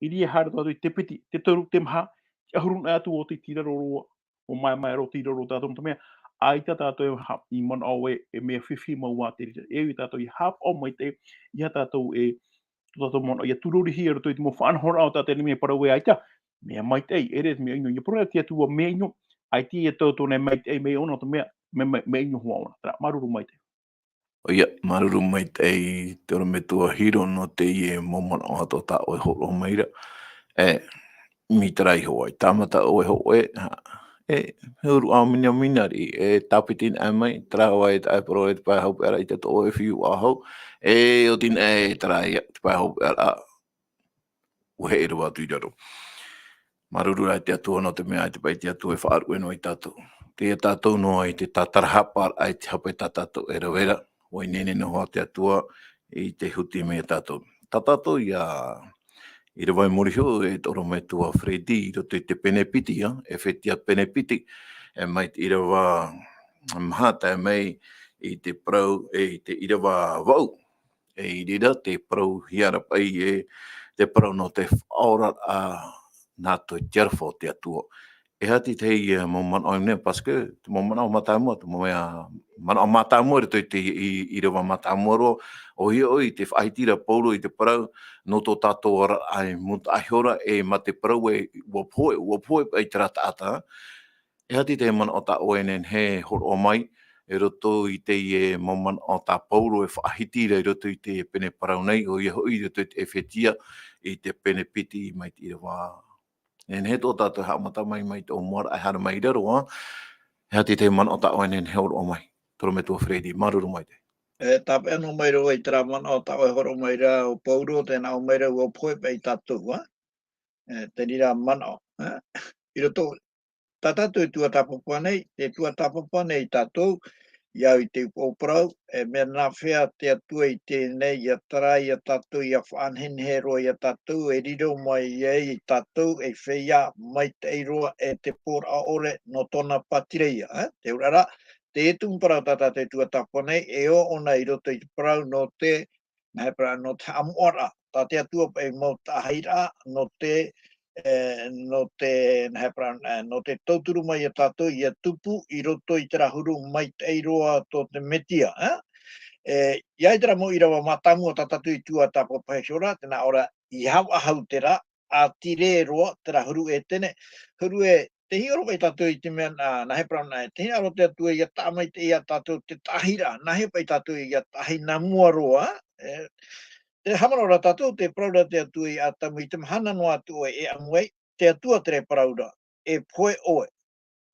I reira haere tātou i te piti, te toru, te maha, te ʻahuru noa atu ʻo tei, tei raro roa, ʻua maemae roa tei raro tātou nō te mea, ʻaita tātou e ha-, i manaʻo ē, e mea fifi mau ā te reira. E au ia tātou ʻia haʻapaʻo maitaʻi, ʻeiaha tātou e, tō tātou manaʻo, ʻia tūrorihia i roto i te mau faʻanahoraʻa o tā te ʻenemi e parau ē ʻaita, mea maitaʻi, e ʻere mea ʻino, ʻia parau nei te Atua mea ʻino, ʻaita e tau tōna e maitaʻi mai ʻōna, nō te mea, mea, mea, mea ʻino hoʻi ʻōna, terā, māuruuru maitaʻi. ʻOia, māuruuru maitaʻi te ʻorometua Hiro nō teie mau manaʻo atoʻa tā ʻoe e hōroʻa mai ra. E, mai terā iho ā, i tāmata ʻoe e hōʻē, e, e huru ʻāmui, ʻāmui riʻi, e tāpiti noa mai, terā hoʻi e taʻa e parau e te pae hopeʻa ra, ʻaita tō ʻoe fiu ā hoʻi, e oti noa e terā ia, te pae hopeʻa ra, ʻua heʻe roa atu i raro. Māuruuru rā i te Atua nō te mea ʻaita paʻi te Atua e faʻaruʻe noa ia tātou. Tei ia tātou noa i te tātarahapa, ʻaita e hape tā tātou e rave ra, ʻua ineine noa hoʻi te Atua i te huti mai ia tātou. Tā tātou ia ʻīrava i muri iho, e te ʻorometua Freddy, i roto i te pene piti, ā, ʻEfetia pene piti, e mai te ʻīrava maha tae mai i te parau, e i te ʻīrava vaʻu. E i reira te parauhia ra paʻi e te parau nō te faʻaoraraʻa nā roto i te aroha o te Atua. E aha te tahi, e, mau manaʻo nei, parce que te mau manaʻo mātāmua, te mau mea, manaʻo mātāmua i roto i te, i, ʻīrava mātāmua roa, ʻoia hoʻi te faʻahiti ra Paulo i te parau nō tō tātou oraraʻa i mūtaʻa iho ra, e mā te parau ē, ʻua pohe, ʻua pohe paʻi terā taʻata. E aha te tahi manaʻo tā ʻoe e nehenehe e hōroʻa mai, i roto i teie mau manaʻo tā Paulo e faʻahiti ra i roto i te pene parau nei, ʻoia hoʻi i roto i te ʻEfetia, i te pene piti mai te ʻīrava. E nehenehe tō tātou haʻamata mai, mai te ʻōmuaraʻa e haere mai i raro, ā. E aha te tahi manaʻo tā ʻoe e nehenehe e hōroʻa mai, te ʻorometua Freddy, māuruuru maitaʻi. E, tāpeʻa noa mai ra vau i terā manaʻo tā ʻoe e hōroʻa mai ra, ʻo Paulo, tē nā ʻō mai ra ʻua pohe paʻi tātou, ā. E, te reira manaʻo, ā. I roto, tā tātou e tuatāpapa nei, tē tuatāpapa nei tātou, ʻia au i te upoʻo parau, e mea nāfea te Atua i teie nei, ʻia tarai ia tātou, ʻia faʻanehenehe roa ia tātou, e riro mai ai ia tātou, ei feiā maitaʻi roa, e te pōraʻa ʻore nō tōna pātireia, ā? Te auraʻa ra, te tumu parau tā tātou e tuatāpapa nei, e ʻō ʻōna i roto i te parau nō te, nā hea parau, nō te haʻamoʻaraʻa, tā te Atua paʻi mau taʻahiraʻa, nō te, e, nō te, nā hea parau, e, nō te tauturu mai ia tātou, ʻia tupu i roto i terā huru maitaʻi roa tō te Metia, ā? E, ʻia ʻite ra mau ʻīrava mātāmua tā tātou i tuatāpapa iho ra, tē nā ʻō ra, ʻeiaha faʻahou terā, ʻātīrā roa terā huru Etene, huru e, tē hiʻo ra paʻi tātou i te mea, nā, nā hea parau, nā, tē hinaʻaro te Atua ʻia taʻa maitaʻi ia tātou te taʻahiraʻa, nā hea paʻi tātou ʻia taʻahi nā mua roa, e, tē haʻamanaʻo ra tātou, tē parau ra te Atua ia Atamu, i te mahana noa atu ʻoe e ʻamu ai, te Atua terā e parau ra, e pohe ʻoe.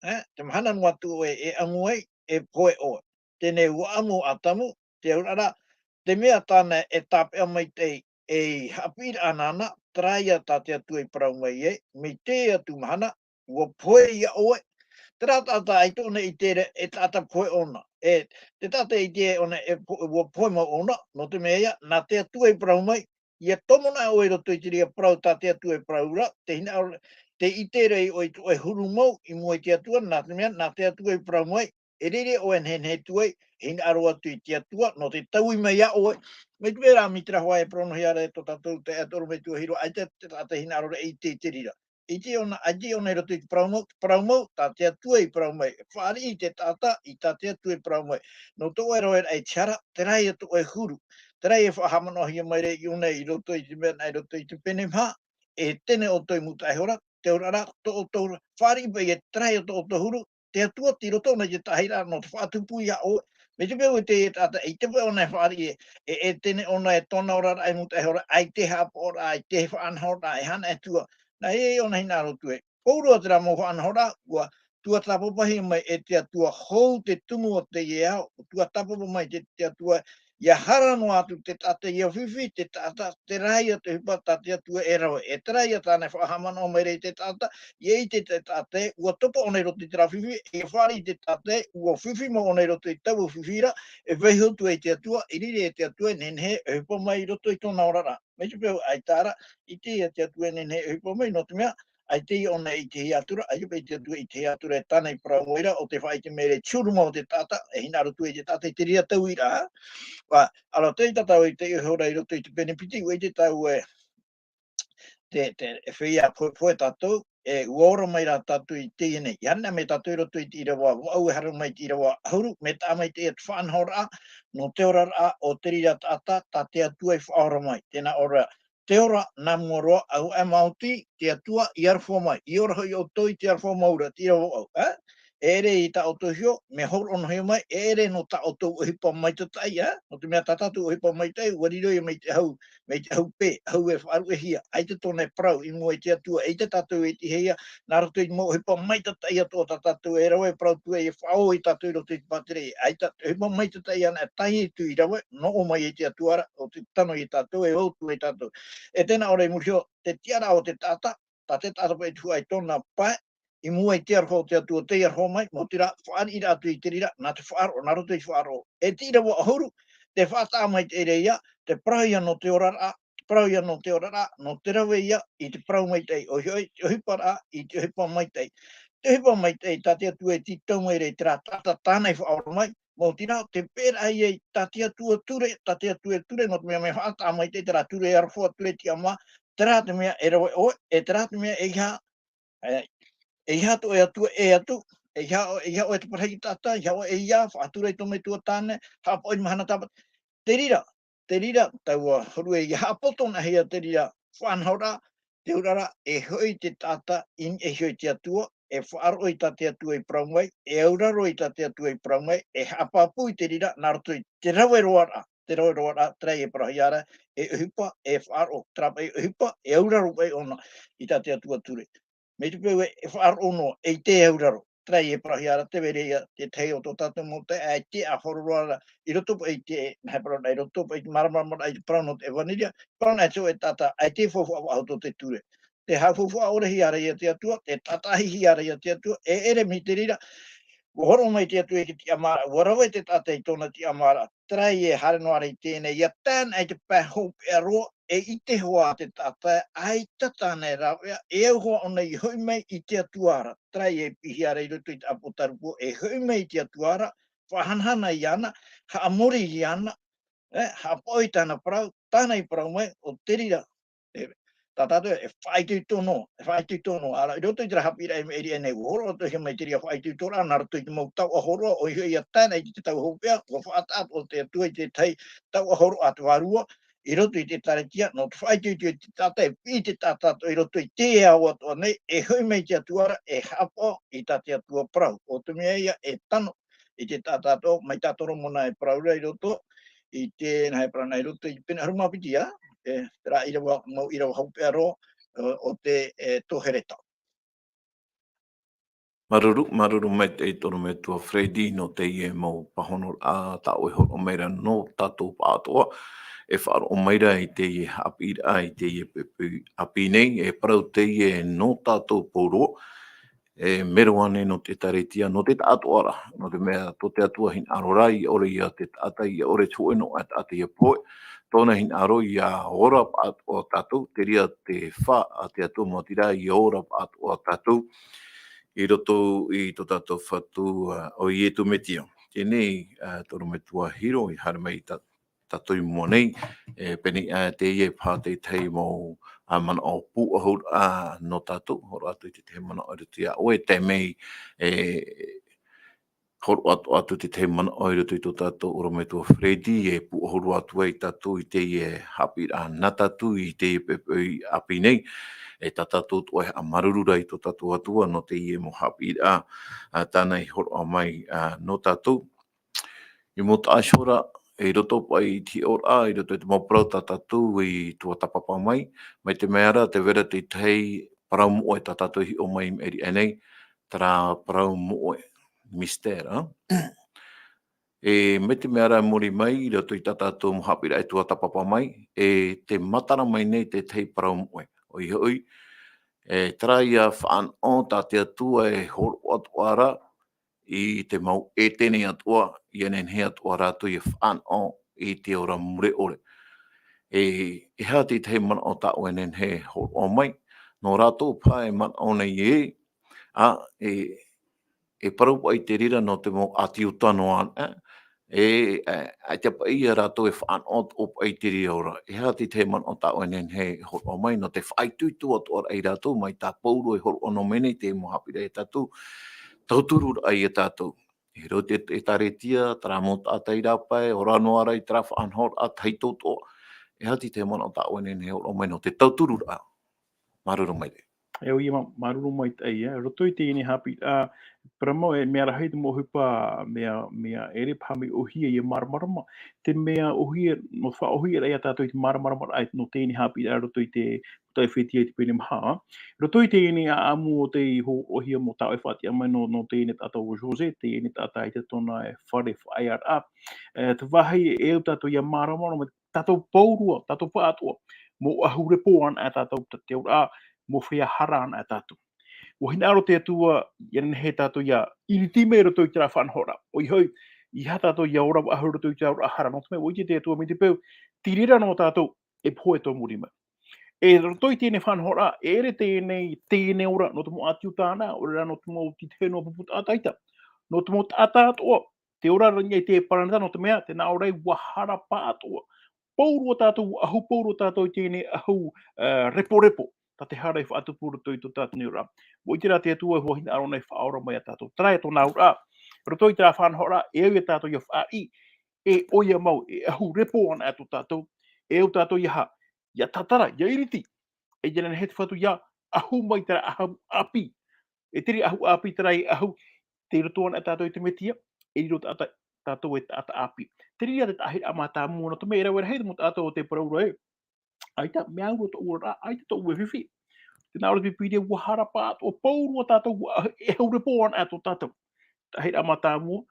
E, te mahana noa atu ʻoe e ʻamu ai, e pohe ʻoe. Teie nei ʻua ʻamu ʻo Atamu, te auraʻa ra, te mea tāna e tāpeʻa maitaʻi, ei haʻapiʻiraʻa nāna, terā ia tā te Atua i parau mai ai, mai teie atu mahana, ʻua pohe ia ʻoe, Terā taʻata ʻaita ʻōna e ʻite ra e taʻata pohe ʻōna. E, te taʻata e ʻite ʻōna e po-, ʻua pohe mau ʻōna, nō te mea ïa, nā te Atua i parau mai, ʻia tomo na ʻoe i roto i te reira parau tā te Atua i parau ra, tē hinaʻaro, tē ʻite ra ʻoe i tō ʻoe huru mau i mua i te Atua, nā te mea, nā te Atua i parau mai, e riro ʻoe e nehenehe atu ai, e hinaʻaro atu i te Atua, nō te taui mai iā ʻoe. Mai te mea rā, mai terā hoʻi e parauhia ra e tō tātou taeaʻe Torometua Hiroa, ʻaita te taʻata e hinaʻaro ra e ʻite i te reira. ʻIte ʻōna, ʻaita ʻōna i roto i te parau mau, te parau mau, tā te Atua i parau mai. E fāriʻi te taʻata i tā te Atua i parau mai. Nō tō ʻoe raveraʻa i te hara, terā ïa tō ʻoe huru. Terā ïa e faʻahaʻamanaʻohia mai ra iāna i roto i te mea, i roto i te pene maha, e teie ʻoutou i mūtaʻa iho ra, te oraraʻa, tō ʻoutou ra, fāriʻi paʻi ē terā ïa tō ʻoutou huru, te Atua tei roto ʻōna i te tahi ra, nō te faʻatupu iā ʻoe. Mai te peu ē te taʻata e ʻite paʻi ʻōna e fāriʻi ē, e, e teie ʻōna e tōna oraraʻa i mūtaʻa iho ra, ʻaita e haʻapaʻoraʻa, ʻaita e faʻanahoraʻa, e haʻanaho e Atua. Nā hea ʻōna e hinaʻaro atu ai. Pauroa terā mau faʻanahoraʻa, ʻua tuatāpapahia mai e te Atua hou te tumu o teie ao, ʻua tuatāpapa mai te, te Atua, ʻia hara noa atu te taʻata ʻia fifi, te taʻata, terā ïa te ʻohipa tā te Atua e rave. E terā ïa tāna e faʻahaʻamanaʻo mai ra i te taʻata, ʻia ʻite te taʻata ē, ʻua topa ʻōna i roto i terā fifi, e fāriʻi te taʻata ē, ʻua fifi mau ʻōna i roto i taua fifi ra, e vaiiho atu ai te Atua, i reira e te Atua e nehenehe e ʻohipa mai i roto i tōna oraraʻa. Mai te peu ʻaita ra, ʻaita ïa te Atua e nehenehe e ʻohipa mai, nō te mea, ʻaita ïa ʻōna e ʻitehia atu ra, ʻaita paʻi te Atua e ʻitehia atu ra e tāna i parau mai ra, ʻo tē faʻaʻite mai ra i te huru mau o te taʻata, e hinaʻaro atu ai te taʻata i te reira tauiraʻa. ʻUa, ʻaore rā, tē ʻite tātou i te iho ra i roto i te pene piti, ʻua ʻite tātou ē, te, te, e feiā pohepohe tātou, e, ʻua ora mai rā tātou i teie nei. ʻIa haere mai tātou i roto i te ʻīrava vaʻu, e haere mai te ʻīrava ʻahuru, mea taʻa maitaʻi atu faʻanahoraʻa, nō te oraraʻa o te reira taʻata, tā te Atua i faʻaora mai. Tē nā ʻō ra, te ora nā mua roa, ʻaita e maoti, te Atua i aroha mai. I ora hoʻi ʻoutou i te aroha mau ra, te ʻīrava vaʻu, ē? E ʻere i tā ʻoutou iho, mea hōroʻa noa mai, e ʻere nō tā ʻoutou ʻohipa maitataʻi, ē? Nō te mea tā tātou ʻohipa maitaʻi, ʻua riro ia mai te ʻahu, mai te ʻahu pē, ʻahu e faʻaruʻehia, ʻaita tōna e parau i mua i te Atua, ʻaita tātou e ʻitehia, nā roto i te mau ʻohipa maitataʻi atoʻa tā tātou e rave, e parau atu ai e faʻaō ia tātou i roto i te pātireia, ʻaita te ʻohipa maitataʻi anaʻe tahi atu i rave, nō ʻō mai e te Atua ra, ʻo tē tano ia tātou, e ʻautu ai tātou. E tē nā ʻō ra i muri iho, te tiʻaraʻa o te taʻata, tā te taʻata paʻi e tuʻu ai tōna pae, i mua i te aroha o te Atua, tei aroha mai, maoti rā, fāriʻi rā atu i te reira, nā te faʻaroʻo, nā roto i te faʻaroʻo. E te ʻīrava ʻahuru, te faʻataʻa maitaʻi ra ïa, te parau ïa nō te oraraʻa, te parau ïa nō te oraraʻa, nō te rave ïa i te parau maitaʻi, ʻoia hoʻi, te ʻohiparaʻa i te ʻohipa maitaʻi. Te ʻohipa maitaʻi, tā te Atua e tītau mai ra i terā taʻata tāna i faʻaora mai, maoti rā, te pēraʻa ïa i tā te Atua ture, tā te Atua e ture, nō te mea mea faʻataʻa maitaʻi terā ture e aroha, ture tiʻamā, terā te mea e rave ʻoe, e terā te mea ʻeiaha, e, ʻeiaha tō ʻoe Atua e atu, ʻeiaha, ʻeiaha ʻoe te parau i te taʻata, ʻeiaha ʻoe ʻeiaha, faʻatura i tō metua tāne, haʻapaʻo i te mahana Tābati. Te reira, te reira, taua hōroʻa ïa haʻapoto nahea te reira faʻanahoraʻa, te oraraʻa, e hoʻi te taʻata i niʻa iho i te Atua, e faʻaroʻo i tā te Atua i parau mai, e auraro i tā te Atua i parau mai, e haʻapāpū i te reira, nā roto i te rave roaraʻa, te rave roaraʻa, terā e parauhia ra, e ʻohipa, e faʻaroʻo, terā paʻi ʻohipa, e auraro paʻi ʻōna, i tā te Atua ture. Mai te peu ē, e faʻaroʻo noa, ʻeita e auraro, terā e parauhia ra, tē vai ra ïa te tahi o tō tātou mau taeaʻe, ʻaita e ʻafaroa ra, i roto paʻi i te, nā hea e parau na, i roto paʻi i te māramaramaraʻa i te parau nō te ʻevaneria, parau na e tō e taʻata, ʻaita e faufaʻa faʻahou tō te ture. Tē haʻafaufaʻa ʻore hia ra ïa te Atua, tē tātaʻahi hia ra ïa te Atua, e ʻere mai te reira, ʻua hōroʻa mai te Atua i te tiʻamāraʻa, ʻua rave te taʻata i tōna tiʻamāraʻa, terā e haere noa ra i teie nei, ʻia tae na i te pae hopeʻa roa, e ʻite hoʻi te taʻata, ʻaita tāna e rāveʻa, e au hoʻi ʻōna i hoʻi mai i te Atua ra, terā e piʻihia ra i roto i te ʻĀpōtarupo, e hoʻi mai i te Atua ra, faʻahanahana iāna, haʻamori iāna, e, haʻapaʻo i tāna parau, tāna i parau mai, ʻo te reira. E, tā tātou e faʻaitoito noa, e faʻaitoito noa. Āe rā, i roto i terā haʻapiʻiraʻa i maʻiri aʻe nei, ʻua hōroʻa atoʻa mai te reira faʻaitoitoraʻa, nā roto i te mau taoʻa hōroʻa, ʻoia hoʻi ʻia tae na i te taoʻa hopeʻa, ʻua faʻataʻa atoʻa te Atua i te tahi taoʻa hōroʻa a te Vārua, i roto i te ʻĒkālesia, nō te faʻaitoito i te taʻata, e piʻi te taʻata atoʻa i roto i te ao atoʻa nei, e hoʻi mai te Atua ra, e haʻapaʻo i tā te Atua parau. ʻO te mea ïa e tano i te taʻata atoʻa, mai tā Toromona e parau ra i roto i te, nā hea e parau na, i roto i te pene ʻahuru mā piti, ā, e, terā ʻīrava, mau ʻīrava hopeʻa roa, ʻo, ʻo te, e, Tohereta. Māuruuru, māuruuru maitaʻi Torometua Freddy nō teie mau pāhonoraʻa tā ʻoe e hōroʻa mai ra nō tātou pāʻatoʻa. E faʻaroʻo mai ra i teie haʻapiʻiraʻa, i teie poʻipoʻi ʻāpī nei, e parau teie nō tātou pauroa. e mero ānei nō te ʻĒkālesia, nō te taʻatoʻaraʻa, nō te mea tō te Atua hinaʻaro rā, ʻia ʻore ïa te taʻata, ʻia ʻore te hōʻē noa taʻata ʻia pohe, tōna hinaʻaro ʻia ora paʻatoʻa tātou, te reira te fā a te Atua, maoti rā ʻia ora paʻatoʻa tātou, i roto i tō tātou Fatu, ā, ʻo Iesu Mesia. Teie nei, ā, tō ʻorometua Hiro, i haere mai tā, tātou i mua nei, e, pēnei aʻe teie e pā te tahi mau, ā, manaʻo pūʻohu, ā, nō tātou, hōroʻa atu i te tahi manaʻo i roto iā ʻoe, tae mai, e, hōroʻa atu, atu te tahi manaʻo i roto i tō tātou ʻorometua Freddy, e pūʻohu roa atu ai tātou i teie haʻapiʻiraʻa nā tātou i teie poʻipoʻi ʻāpī nei, e tā tātou atoʻa e haʻamāuruuru ra i tō tātou Atua nō teie mau haʻapiʻiraʻa, ā, tāna i hōroʻa mai, ā, nō tātou. I mua atu ra, i roto paʻi i te hiʻoraʻa, i roto i te mau parau tā tātou i tuatāpapa mai, mai te mea ra, tē vai ra te tahi parau moʻe tā tātou i hiʻo mai i maʻiri aʻe nei, terā parau moʻe, mystère, ā? E, mai te mea ra i muri mai, i roto i tā tātou mau haʻapiʻiraʻa e tuatāpapa mai, e tē matara mai nei te tahi parau moʻe. ʻOia hoʻi, e, terā ïa fānaʻo tā te Atua e hōroʻa atoʻa ra, i te mau ʻētene atoʻa, ʻia nehenehe atoʻa rātou ʻia fānaʻo i te ora mure ʻore. E, e aha te tahi manaʻo tā ʻoe e nehenehe e hōroʻa mai, nō rātou paʻi e manaʻo nei ē, ā, e, e parau paʻi te reira nō te mau ʻĀti Iuta noa, ā, e, e, ʻaita paʻi ia rātou e fānaʻo atoʻa paʻi i te reira ora. E aha te tahi manaʻo tā ʻoe e nehenehe e hōroʻa mai, nō te faʻaitoito atoʻa ra ia rātou, mai tā Pauro e hōroʻa noa mai nei i te mau haʻapiʻiraʻa iā tātou, tauturu ra ia tātou. I roto i te ʻĒkālesia, terā mau taʻata i rāpae, ora noa ra i terā faʻanahoraʻa tahito atoʻa. E aha te tahi manaʻo tā ʻoe e nehenehe e hōroʻa mai nō te tautururaʻa. Māuruuru maitaʻi. E, ʻoia, mā-, māuruuru maitaʻi, ā. Roto i teie haʻapiʻiraʻa, parau mau, e mea rahi te mau ʻohipa, mea, mea ʻere paha mea ʻōhie ʻia māramarama. Te mea ʻōhie, nō faʻaʻōhie ra ia tātou i te māramarama ra, ā, nō teie haʻapiʻiraʻa roto i te Taʻata Fiti i te pene maha. Roto i teie ʻāʻamu o tei hōroʻahia mau tā ʻoe e faʻatiʻa mai nō, nō teie taʻata ʻo José, teie taʻata ʻaita tōna e fare faʻaearaʻa. E, te vāhi e au tātou ʻia māramarama, tātou pauroa, tātou pāʻatoʻa, mau ʻahu repo anaʻe tātou, te auraʻa, mau feiā hara anaʻe tātou. ʻUa hinaʻaro te Atua, ʻia nehenehe tātou ʻia iriti mai i roto i terā faʻanahoraʻa. ʻOia hoʻi, ʻeiaha tātou ʻia ora faʻahou i roto i terā auraʻa hara, nō te mea, ʻua ʻite te Atua mai te peu, te reira noa tātou e pohe tō muri mai. E roto i teie faʻanahoraʻa, e ʻere teie, teie ora, nō te mau ʻĀti Iuta anaʻe, ʻaore rā nō te mau tītahenua pupu taʻata ʻaita. Nō te mau taʻata atoʻa, tē ora ra i niʻa i te paraneta, nō te mea, tē nā ʻō ra ē ʻua hara pāʻatoʻa. Pauroa tātou, ʻua ʻahu pauroa tātou i teie ʻahu, ā, reporepo. Tā te hara e faʻatupu i roto i tō tātou nei ora. ʻUa ʻite rā te Atua, ʻua hinaʻaro na e faʻaora mai ia tātou. Terā ia tōna auraʻa. Roto i terā faʻanahoraʻa, e au ia tātou ʻia faʻaʻī, e ʻoia mau, e ʻahu repo anaʻe tō tātou, e au tātou ʻia aha, ʻia tātara, ʻia iriti. E ʻia nehenehe te Fatu ʻia ʻahu mai terā ʻahu ʻāpī. E te reira ʻahu ʻāpī terā e ʻahu, tei roto anaʻe tātou i te Mesia, e riro tātou, tātou e taʻata ʻāpī. Te reira te taʻahiraʻa mātāmua, nō te mea e rave rahi te mau taʻata o tē parau ra ē, ʻaita, mea au roa tōʻu oraraʻa, ʻaita tōʻu e fifi. Tē nā ʻō ra te Pīpīria, ʻua hara pāʻatoʻa, pauroa tātou, ʻua ʻahu, e ʻahu repo anaʻe tō tātou. Taʻahiraʻa mātāmua,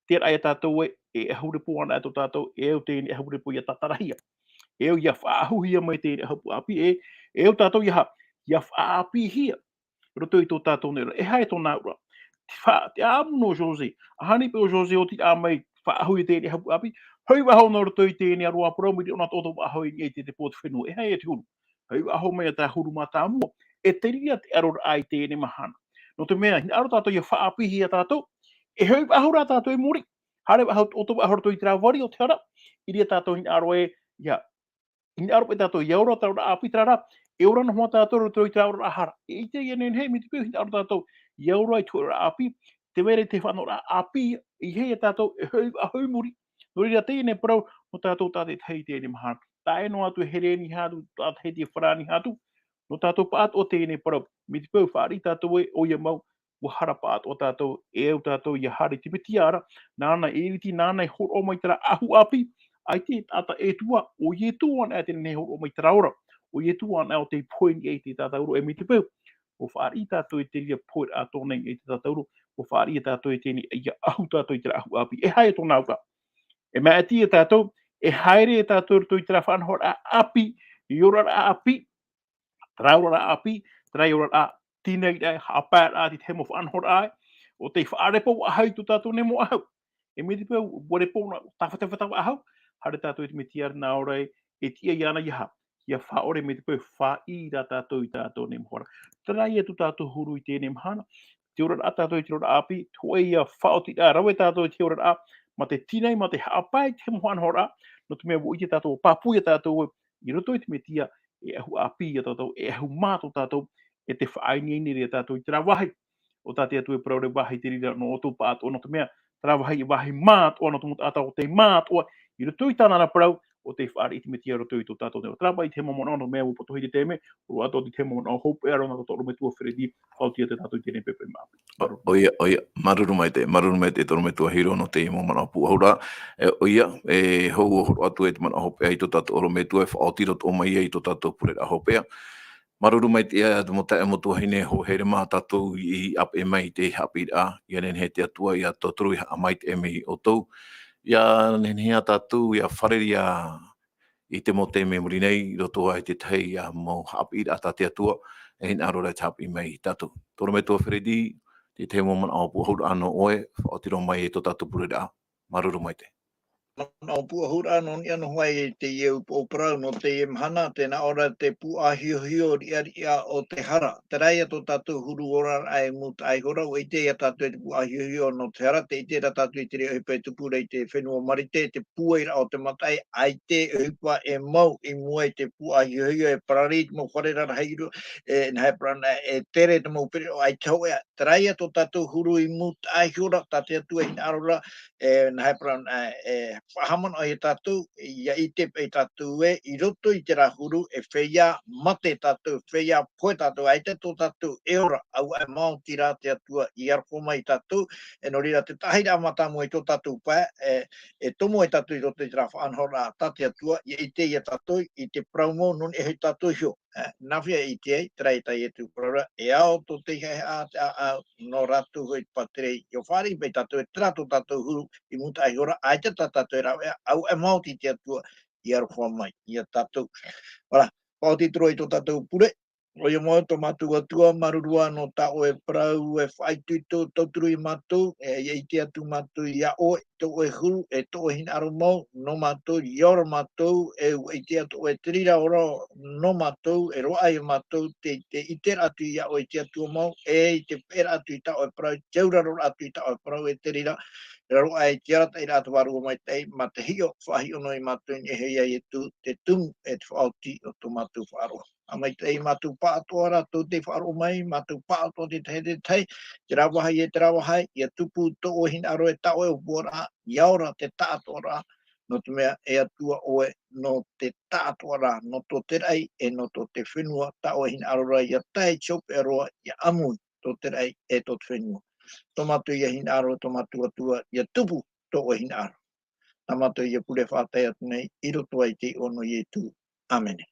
terā ia tātou ē, e ʻahu repo anaʻe tō tātou, e au teie ʻahu repo ʻia tātarahia. E au ʻia faʻaʻahuhia mai teie ʻahu ʻāpī, e, e au tātou ʻia aha, ʻia faʻaʻāpīhia. Roto i tō tātou nei ora, e aha ia tōna auraʻa. Te fa-, te ʻāʻamu nō José, ʻahani paʻi ʻo José ʻo tīraʻa mai, faʻaʻahu i teie ʻahu ʻāpī, hoʻi faʻahou nō roto i teie aroha parau, mai te reira ʻōna ʻo tō faʻahou i niʻa i te, te pō te fenua, e aha ia te huru. Hoʻi faʻahou mai ia te huru mātāmua, e te reira te ʻaroraʻa i teie mahana. Nō te mea, hinaʻaro tātou ʻia faʻaʻāpīhia tātou, e hoʻi faʻahou rā tātou i muri. Haere faʻahou, ʻo tō faʻahou roto i terā vari o te hara, i reira tātou hinaʻaro ē, ʻia, hinaʻaro paʻi tātou ʻia ora terā auraʻa ʻāpī, terā rā, e ora noa tātou roto i terā auraʻa hara. E ʻite ʻia nehenehe, mai te peu hinaʻaro tātou ʻia ora i te auraʻa ʻāpī, tē vai ra te faʻanahoraʻa ʻāpī, ʻeiaha ia tātou e hoʻi faʻahou i muri. Nō reira, teie nei parau, nō tātou tātaʻitahi i teie mahana. Tae noa atu e Helēni atu, tātaʻitahi e Farāni atu, nō tātou pāʻatoʻa teie nei parau. Mai te peu fāriʻi tātou ē, ʻoia mau, ʻua hara pāʻatoʻa tātou, e au tātou ʻia haere i te Mesia ra, nāna e iriti, nāna e hōroʻa mai terā ʻahu ʻāpī, ʻaita e taʻata e tuʻu, ʻo Iesu anaʻe tē nehenehe e hōroʻa mai terā ora, ʻo Iesu anaʻe ʻo tei pohe i niʻa i te tātauro, e mai te peu, ʻua fāriʻi tātou i te reira pohe atoʻa nei i te tātauro, ʻua fāriʻi tātou i teie nei, ʻia ʻahu tātou i terā ʻahu ʻāpī, e aha ia tōna auraʻa. E maʻiti ia tātou, e haere ia tātou i roto i terā faʻanahoraʻa ʻāpī, i oraraʻa ʻāpī, terā oraraʻa ʻāpī, terā oraraʻa tīnaʻiraʻa, haʻapaeraʻa, te tahi mau faʻanahoraʻa, ʻo tei faʻarepo faʻahou i tō tātou nei mau ʻahu. E mai te peu, ʻua repo na, tāfatafata faʻahou, haere tātou i te Mesia nā ʻō ra, e tiʻa iāna ia, ia faʻaʻore mai te peu, faʻaʻī rā tātou i tō tātou nei mau hora. Terā ia tō tātou huru i teie mahana, te oraraʻa tātou i te oraraʻa ʻāpī, hōʻē ia faʻaotiraʻa, rave tātou i te oraraʻa, mā te tīnai, mā te haʻapae i te mau faʻanahoraʻa, nō te mea ʻua ʻite tātou, pāpū ia tātou, i roto i te Mesia, e ʻahu ʻāpī ia tātou, e ʻahu mā tō tātou, e te faʻaineine ia tātou i terā vāhi. ʻO tā te Atua e parau ra, vāhi te reira nō ʻoutou pāʻatoʻa, nō te mea, terā vāhi, vāhi māʻatoʻa nō te mau taʻata, ʻo tei māʻatoʻa, i roto i tāna ra parau, ʻo tei fāriʻi te Mesia i roto i tō tātou nei. Terā paʻi te mau manaʻo, nō te mea ʻua poto i te taime, ʻua roaʻa atu te mau manaʻo hopeʻa roa nā tō te ʻorometua Feredi, faʻaoti ia tātou i teie nei poʻipoʻi māʻohi. ʻO, ʻoia, ʻoia, māuruuru maitaʻi, māuruuru maitaʻi, ʻorometua Hiro, nō te mau manaʻo pūʻohu ra. E, ʻoia, e hou ʻo horo atu e te manaʻo hopeʻa i tō tātou ʻorometua, e faʻaoti roa atoʻa mai ai i tō tātou pureraʻa hopeʻa. Māuruuru maitaʻi ia te mau taeaʻe, mau tuahine, hou here mā tātou i, i ʻāpeʻe mai i te haʻapiʻiraʻa, ʻia nehenehe te Atua, ʻia tauturu, ʻia haʻamaitaʻi mai ia ʻoutou. ʻIa nehenehe ā tātou, ʻia fārerei ā i te mau taime i muri nei, i roto ā i te tahi ā mau haʻapiʻiraʻa tā te Atua, e hinaʻaro ra e haʻapiʻi mai ia tātou. Tō ʻorometua Feredi, te tahi mau manaʻo pūʻohu ra nō ʻoe, faʻaoti roa mai i tō tātou pureraʻa. Māuruuru maitaʻi. Manaʻo pūʻohu ra nō niʻa noa ai i teie upoʻo parau nō teie mahana, tē nā ʻō ra te pūʻāhiohio riʻariʻa o te hara. Terā ia tō tātou huru oraraʻa i mūtaʻa iho ra, ʻua ʻite ia tātou i te pūʻāhiohio nō te hara, tē ʻite ra tātou i te reira ʻohipa e tupu ra i te fenua Marite, te pūairaʻa o te mataʻi, ʻaita e ʻohipa e mau i mua i te pūʻāhiohio, e parari te mau fare rarahi ra, e, nā hea parau na, e tere te mau pereʻoʻo, ʻaita hōʻē, terā ia tō tātou huru i mūtaʻa iho ra, tā te Atua e hinaʻaro ra, e, nā hea parau na, e, faʻahaʻamanaʻo ia tātou, ʻia ʻite paʻi tātou ē, i roto i terā huru, e feiā mate tātou, feiā pohe tātou, ʻaita tō tātou e ora, auaʻe maoti rā te Atua i aroha mai ia tātou, e nō reira te tahi rā mātāmua i tō tātou pae, e, e tomo ai tātou i roto i terā faʻanahoraʻa tā te Atua, ʻia ʻite ia tātou i te parau mau nō niʻa iho ia tātou iho. E, nā hea e ʻite ai, terā ia tā Ietu e parau ra, e ao tō te haʻehaʻa te ʻāʻau, nō rātou hoʻi te pātireia. ʻIa fāriʻi paʻi tātou, e terā tō tātou huru i mūtaʻa iho ra, ʻaita tā tātou e rāveʻa, auaʻe maoti te Atua i aroha mai ia tātou. Ora, faʻaoti atu ra i tō tātou pure, ʻoia mau tō mātou Atua, māuruuru ā nō tā ʻoe parau e faʻaitoito, tauturu ia mātou, e, ʻia ʻite atu mātou iā ʻoe, tō ʻoe huru, e tō ʻoe hinaʻaro mau, nō mātou, ʻia ora mātou, e ʻua ʻite atu ʻoe te reira ora nō mātou, e roaʻa ia mātou, te, te ʻiteraʻa atu iā ʻoe te Atua mau, e i te peʻeraʻa atu i tā ʻoe parau, te auraro atu i tā ʻoe parau, e te reira, e roaʻa i te arataʻiraʻa a te Vārua Maitaʻi, mā te hiʻo, faʻahiʻo noa ia mātou i niʻa iho ia Ietu, te tumu, e te faʻaoti o tō mātou faʻaroʻo. ʻA maitaʻi mātou pāʻatoʻa rātou tei faʻaroʻo mai, mātou pāʻatoʻa te tahi, te tahi, terā vāhi e terā vāhi, ʻia tupu tō ʻoe hinaʻaro e tā ʻoe ʻōpuaraʻa, ʻia ora te taʻatoʻaraʻa, nō te mea e Atua ʻoe nō te taʻatoʻaraʻa, nō tō te raʻi, e nō tō te fenua, tā ʻoe hinaʻaro ra, ʻia tae i te hopeʻa roa, ʻia ʻāmui tō te raʻi, e tō te fenua. Tō mātou ia hinaʻaro, tō mātou Atua, ʻia tupu tō ʻoe hinaʻaro. Tā mātou ia pure faʻatae atu nei, i roto i te iʻoa o Ietu. ʻĀmene.